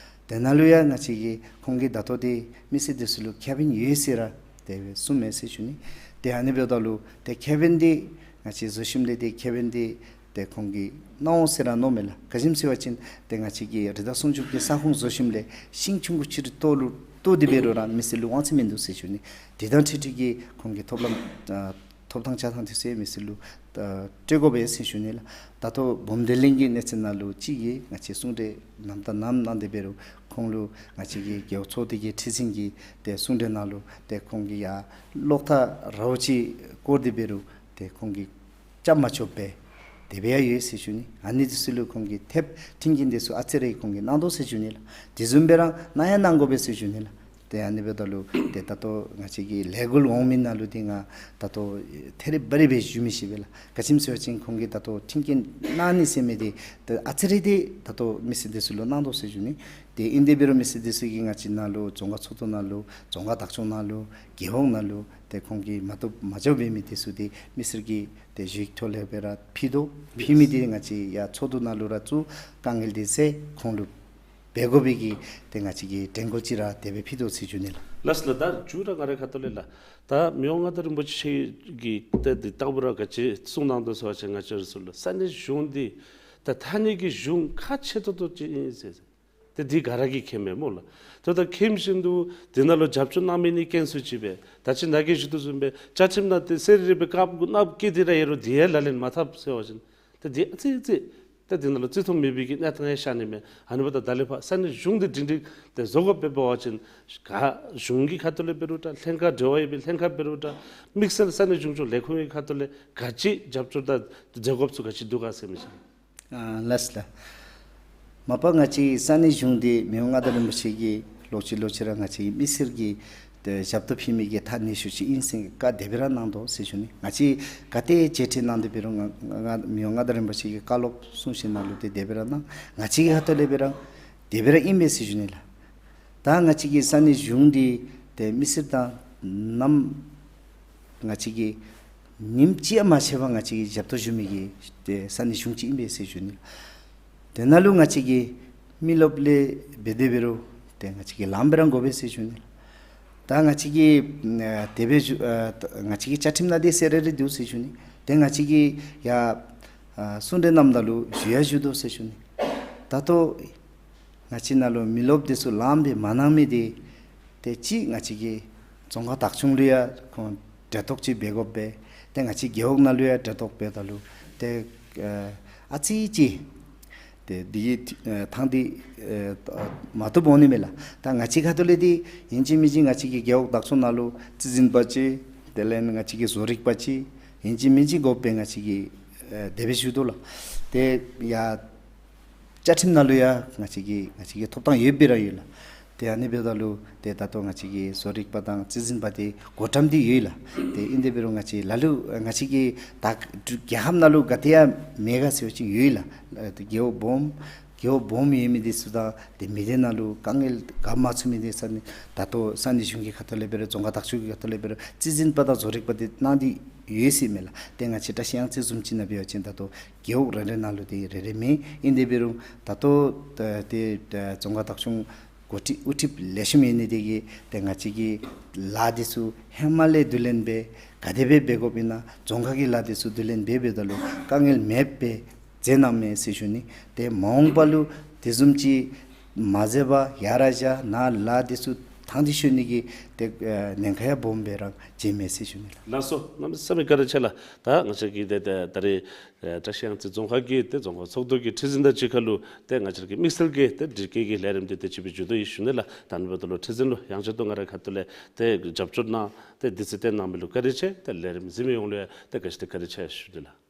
དེ་ནང་ལུ་ཡང་ང་བཅས་ཀྱིས་ཁོང་གིས་ད་ལྟོ་འདི་མི་སེར་འདི་ཚུ་ལུ་ཁེ་ཕན་ཡོད་ཟེར་ར་དེ་སྦེ་གསུངམ་མས་ཟེར་ཞུ་ནི། ཏེ་ཨ་ནི་འབདཝ་ད་ལུ་ཏེ་ཁེ་ཕན་འདི་ང་བཅས་བཟོ་ཞིནམ་ལས་ཏེ་ཁེ་ཕན་འདི་ཏེ་ཁོང་གིས་གནང་འོང་ཟེར་ར་མནོཝ་མས་ལགས། ག་ཅི་སྨོ་ཟེར་བ་ཅིན་ཏེ་ང་བཅས་ཀྱིས་རི་དྭགས་སྲུང་སྐྱོབ་ཀྱི་ས་ཁོངས་བཟོ་ཞིནམ་ལས་ཤིང་ཆུང་ཀུ་ཅིག་ར་བཏོག་ལུ་བཏོག་སྟེ་འབད་རུང་ར་མི་སེར་ལུ་དབང་ཚད་མིན་འདུག་ཟེར་ཞུ་ནི། དེ་དང་འཁྲིལ་འཁྲིལ་གྱི་ཁོང་གིས་ཐོབ་ལམ་ཨ་ཐོབ་ཐང་བཅའ་ཐངས་འདི་ཚུ་ཡང་མི་སེར་ལུ་ཨ་སྤྲོད་དགོ་པས་ཟེར་ཞུ་ནི་ལགས། ད་ལྟོ་བུམ་སྡེ་གླིང་གི་གནས་ཚད་ནང་ལུ་ཅིག་གིས་ང་བཅས་གསུང་གྲོས་ནམ་དང་ནམ་གནང་སྟེ་འབད་རུང་ཁོང་ལུ་ང་བཅས་ཀྱི་རྒེད་འོག་ཚོགས་སྡེ་གི་ཁྲི་འཛིན་གྱིས་ཏེ་གསུང་གྲོས་ནང་ལུ་ཏེ་ཁོང་གིས་ཡང་གློག་ཐག་ར་བ་ཅིག་བསྐོར་ཏེ་འབད་རུང་ཏེ་ཁོང་གིས་རྐྱབ་མ་ཆོགཔ་སྦེ་དེ་སྦེ་ཡང་ཡོད་ཟེར་ཞུ་ནི། ཨ་ནི་འདི་ཚུ་ལུ་ཁོང་གིས་ཐེབས་མཐུན་རྐྱེན་འདི་ཚུ་ཨ་ཙི་རེ་ཁོང་གིས་གནང་དོ་ཟེར་ཞུ་ནི་ལགས། དེ་བཟུམ་སྦེ་ར་གནང་ཡང་གནང་དགོ་པས་ཟེར་ཞུ་ནི་ལགས། ཏེ་ཨ་ནི་འབདཝ་ད་ལུ་ཏེ་ད་ལྟོ་ང་བཅས་ཀྱི་ལས་འགུལ་འོང་མི་ནང་ལུ་འདི་ང་ད་ལྟོ་ཐེ་རེ་བ་རེ་སྦེ་ཞུ་མི་ཤེས་པས་ལགས། ག་ཅི་སྨོ་ཟེར་བ་ཅིན་ཁོང་གིས་ད་ལྟོ་མཐུན་རྐྱེན་གནང་ནི་ཟེར་མི་འདི་ཏེ་ཨ་ཙི་རེ་འདི་ད་ལྟོ་མི་སེར་འདི་ཚུ་ལུ་གནང་དོ་ཟེར་ཞུ་ནི། ཏེ་ཨིན་ཏེ་འབད་རུང་མི་སེར་འདི་ཚུ་གིས་ང་བཅས་ནང་ལུ་རྫོང་ཁག་ཚོགས་འདུ་ནང་ལུ་རྫོང་ཁག་བདག་སྐྱོང་ནང་ལུ་རྒེད་འོག་ནང་ལུ་ཏེ་ཁོང་གིས་མ་བཏུབ་མ་འགྱོ་བའི་མི་འདི་ཚུ་འདི་མི་སེར་གྱིས་ཏེ་ཞུ་ཡིག་ཐོག་ལས་སྦེ་ར་ཕུལ་དོ། ཕུལ་མི་འདི་ང་བཅས་ཡང་ཚོགས་འདུ་ནང་ལུ་ར་ཚུར་དཀའ་ངལ་འདི་སེལ་ཁོང་ལུ་འབད་དགོ་པའི་གི་ཏེ་ང་བཅས་ཀྱིས་དྲན་སྐུལ་ཅིག་ར་དེ་སྦེ་ཕུལ་དོ་ཟེར་ཞུ་ནི་ལགས། ལགས་ལགས། ད་མཇུག་ར་ང་རའི་ཁ་ཐུག་ལས་ལགས། ད་མི་དབང་མངའ་བདག་རིན་པོ་ཆེ་གིས་ཏེ་འདི་ལྟ་བུ་ར་ག་ཅི་གསུངས་གནང་དོ་ཟེར་བ་ཅིན་ང་བཅས་ར་ཚུ་ལུ་ས་གནས་གཞུང་འདི་ད་ཐ་སྙད་ཀྱི་གཞུང་ཁག་ཆེ་ཏོག་ཏོ་ཅིག་ཨིན་ཟེར། ཏེ་འདི་ག་ར་གིས་མཁྱེནམ་མས་སྨོ་ལགས། ཏེ་ད་མཁྱེན་བཞིན་དུ་འདི་ནང་ལུ་རྒྱབ་སྐྱོར་གནང་མི་ནི་དཀོན་སུ་ཅིག་སྦེ་ད་ཅི་ནཱ་གིས་ཞུ་དོ་བཟུམ་སྦེ་བཅའ་ཁྲིམས་ནང་ཏེ་གསལ་རི་རི་སྦེ་བཀག་དགོ་གནང་བཀལ་ཏེ་ར་ཡོད་རུང་འདི་ཡང་ལག་ལེན་མ་འཐབ་ཟེར་བ་ཅིན་ཏེ་འདི་ཨ་ཙི་ཙི་ཏེ་འདི་ནང་ལུ་བརྩི་མཐོང་མེད་པའི་གི་གནས་སྟངས་ཡང་ཤར་ནི་མས། ཨ་ནི་འབདཝ་ད་ད་ལས་ཕར་ས་གནས་གཞུང་འདི་སྒྲིང་སྒྲིང་ཏེ་བཟོ་དགོཔ་འབད་བ་ཅིན་ག་གཞུང་གི་ཁ་ཐུག་ལས་འབད་རུང་འདྲ་ལྷན་ཁག་འབྲེལ་བ་ཡོད་པའི་ལྷན་ཁག་འབད་རུང་འདྲ་དམིགས་བསལ་ས་གནས་གཞུང་ཕྱོགས་ལས་ཁུངས་ཀྱི་ཁ་ཐུག་ལས་ག་ཅི་རྒྱབ་སྐྱོར་དང་མཛད་དགོཔ་ཚུ་ག་ཅི་འདུག་ག་ཟེར་མི་ཅིག། ཨ་ལགས་ལགས། མ་པ་ང་བཅས་ས་གནས་གཞུང་འདི་མི་དབང་མངའ་བདག་རིན་པོ་ཆེ་གིས་ལོག་ཅི་ལོག་ཅི་ར་ང་བཅས་མི་སེར་གྱི་ཏེ་ཞབས་ཏོག་ཕུལ་མི་གི་ཐག་ཉེ་ཤོས་ཅིག་ཨིན་ཟེར་བཀའ་དེ་སྦེ་ར་གནང་དོ་ཟེར་ཞུ་ནི། ང་བཅས་ག་ཏེ་མཇལ་ཕྲད་གནང་སྟེ་འབད་རུང་ང་ང་མི་དབང་མངའ་བདག་རིན་པོ་ཆེ་གི་བཀའ་སློབ་གསུང་བཤད་ནང་ལུ་ཏེ་དེ་སྦེ་ར་གནང་། ང་བཅས་ཀྱི་ཁ་ཐུག་ལས་འབད་རུང་དེ་སྦེ་ར་ཨིན་པས་ཟེར་ཞུ་ནི་ལགས། ད་ང་བཅས་ཀྱི་ས་གནས་གཞུང་འདི་ཏེ་མི་སེར་དང་ནམ་ང་བཅས་ཀྱིས་ཉིནམ་གཅིག་ཡང་མ་ཆད་པར་ང་བཅས་ཀྱིས་ཞབས་ཏོག་ཞུ་མི་གི་ཏེ་ས་གནས་གཞུང་ཅིག་ཨིན་པས་ཟེར་ཞུ་ནི། དེ་ནང་ལུ་ང་བཅས་ཀྱིས་མི་རློབས་ལས་འབད་དེ་འབད་རུང་ཏེ་ང་བཅས་ཀྱིས་ལངམ་སྦེ་ར་དགོ་པས་ཟེར་ཞུ་ནི། ད་ང་བཅས་ཀྱིས་ཨ་དེ་སྦེ་ཞུ་ཨ་ང་བཅས་ཀྱི་བཅའ་ཁྲིམས་ནང་འདི་གསལ་རི་རི་འདུག་ཟེར་ཞུ་ནི། ཏེ་ང་བཅས་ཀྱིས་ཡང་ཨ་གསུང་གྲོས་གནངམ་ད་ལུ་ཞུ་ཡང་ཞུ་དོ་ཟེར་ཞུ་ནི། ད་ལྟོ་ང་བཅས་ནང་ལུ་མི་རློབས་འདི་ཚུ་ལངམ་སྦེ་མ་གནང་མི་འདི་ཏེ་གཅིག་ང་བཅས་ཀྱི་རྫོང་ཁག་བདག་སྐྱོང་ལུ་ཡང་ཁོང་འབྲེལ་གཏོགས་ཅིག་འབད་དགོ་པས། ཏེ་ང་བཅས་རྒེད་འོག་ནང་ལུ་ཡང་འབྲེལ་གཏོགས་འབདཝ་ད་ལུ་ཏེ་ཨ་ཨ་ཙི་ཅིག་ཏེ་འདི་ཨ་ཐང་འདི་ཨ་མ་བཏུབ་འོང་ནི་མས་ལགས། ད་ང་བཅས་ཁ་ཐུག་ལས་འདི་ཨིན་ཅི་མིན་ཅི་ང་བཅས་ཀྱི་རྒེད་འོག་བདག་སྐྱོང་ནང་ལུ་རྩིས་འཛིན་པ་ཅིག་དེ་ལས་ང་བཅས་ཀྱི་བཟོ་རིག་པ་ཅིག་ཨིན་ཅི་མིན་ཅི་དགོ་པས། ང་བཅས་ཀྱིས་ཨ་དེ་སྦེ་ཞུ་དོ་ལགས། ཏེ་ཡང་བཅའ་ཁྲིམས་ནང་ལུ་ཡང་ང་བཅས་ཀྱི་ང་བཅས་ཀྱི་ཐོབ་ཐང་ཡོད་པའི་ར་ཡོད་ལགས། ཏེ་ཨ་ནི་འབདཝ་ད་ལུ་ཏེ་ད་ལྟོ་ང་བཅས་ཀྱི་བཟོ་རིག་པ་དང་རྩིས་འཛིན་པ་འདི་གོ་ཏམ་འདི་ཡོད་ལགས། ཏེ་ཨིན་ཏེ་འབད་རུང་ང་བཅས་ལ་ལུ་ང་བཅས་ཀྱི་ད་རྒྱལ་ཁབ་ནང་ལུ་ག་ཏེ་ཡང་མེད་ག་ཟེར་བ་ཅིན་ཡོད་ལགས། ཏེ་རྒེད་འོག་སྦོམ་རྒེད་འོག་སྦོམ་ཡོད་མི་འདི་ཚུ་དང་ཏེ་མི་སྡེ་ནང་ལུ་དཀའ་ངལ་ག་མ་ཚུགས་མི་འདི་ས་གནས་ད་ལྟོ་ས་གནས་གཞུང་གི་ཁ་ཐུག་ལས་འབད་རུང་རྫོང་ཁག་བདག་སྐྱོང་གི་ཁ་ཐུག་ལས་འབད་རུང་རྩིས་འཛིན་པ་དང་བཟོ་རིག་པ་འདི་གནང་སྟེ་ཡོད་ཟེར་མས་ལགས། ཏེ་ང་བཅས་བཀྲ་ཤིས་གཡང་རྩེ་བཟུམ་ཅིག་ནང་འབད་བ་ཅིན་ད་ལྟོ་རྒེད་འོག་རེ་རེ་ནང་ལུ་ཏེ་རེ་རེ་མེད། ཨིན་ཏེ་འབད་རུང་ད་ལྟོ་ཏེ་ཏེ་རྫོང་ཁག་བདག་སྐྱོང་འགོ་ཁྲིད་དབུ་ཁྲིདཔ་ལེགས་ཤོམ་ཡོད་ནི་དེ་གིས་ཏེ་ང་བཅས་ཀྱི་ལཱ་འདི་ཚུ་ཧེ་མ་ལས་བསྡུ་ལེན་འབད་ག་དེ་སྦེ་འབད་དགོཔ་ཨིན་ན་རྫོང་ཁག་གི་ལཱ་འདི་ཚུ་བསྡུ་ལེན་འབད་འབདཝ་ད་ལུ་དཀའ་ངལ་མེདཔ་སྦེ་མཛད་གནངམ་མས་ཟེར་ཞུ་ནི། ཏེ་མ་འོངས་པ་ལུ་དེ་བཟུམ་ཅིག་མ་མཛད་པར་ཡར་ར་བཞག་ནཱ་ལཱ་འདི་ཚུ་ཐང་འདི་ཤོར་ནི་གི་ཏེ་ཨ་ཉེན་ཁ་ཡང་སྦོམ་སྦེ་ར་མཇལཝ་མས་ཟེར་ཞུ་ནི་ལགས། ལགས་སོ། གནམ་མེད་ས་མེད་བཀའ་དྲིན་ཆེ་ལགས། ད་ང་བཅས་ཀྱི་ཏེ་ཏེ་ད་རེས་ཨ་བཀྲ་ཤིས་གཡང་རྩེ་རྫོང་ཁག་གི་ཏེ་རྫོང་ཁག་ཚོགས་འདུ་གི་ཁྲི་འཛིན་དང་གཅིག་ཁར་ལུ་ཏེ་ང་བཅས་ཀྱི་དམིགས་བསལ་གྱི་ཏེ་དྲི་བཀོད་ཀྱི་ལས་རིམ་འདི་ཏེ་ཅིག་སྦེ་མཇུག་བསྡུ་ཡི་ཞུ་ནི་ལགས། ད་ཨ་ནི་འབདཝ་ད་ལུ་ཁྲི་འཛིན་ལུ་ཡང་ཆེད་དུ་ང་རའི་ཁ་ཐུག་ལས་ཏེ་རྒྱབ་སྐྱོར་གནང་ཏེ་དུས་ཚོད་བཏོན་གནང་མི་ལུ་བཀའ་དྲིན་ཆེ། ཏེ་ལས་རིམ་གཟིགས་མི་ཡོངས་ལུ་ཡང་ཏེ་ག་ཅི་ཏེ་བཀའ་དྲིན་ཆེ་ཞུ་ནི་ལགས།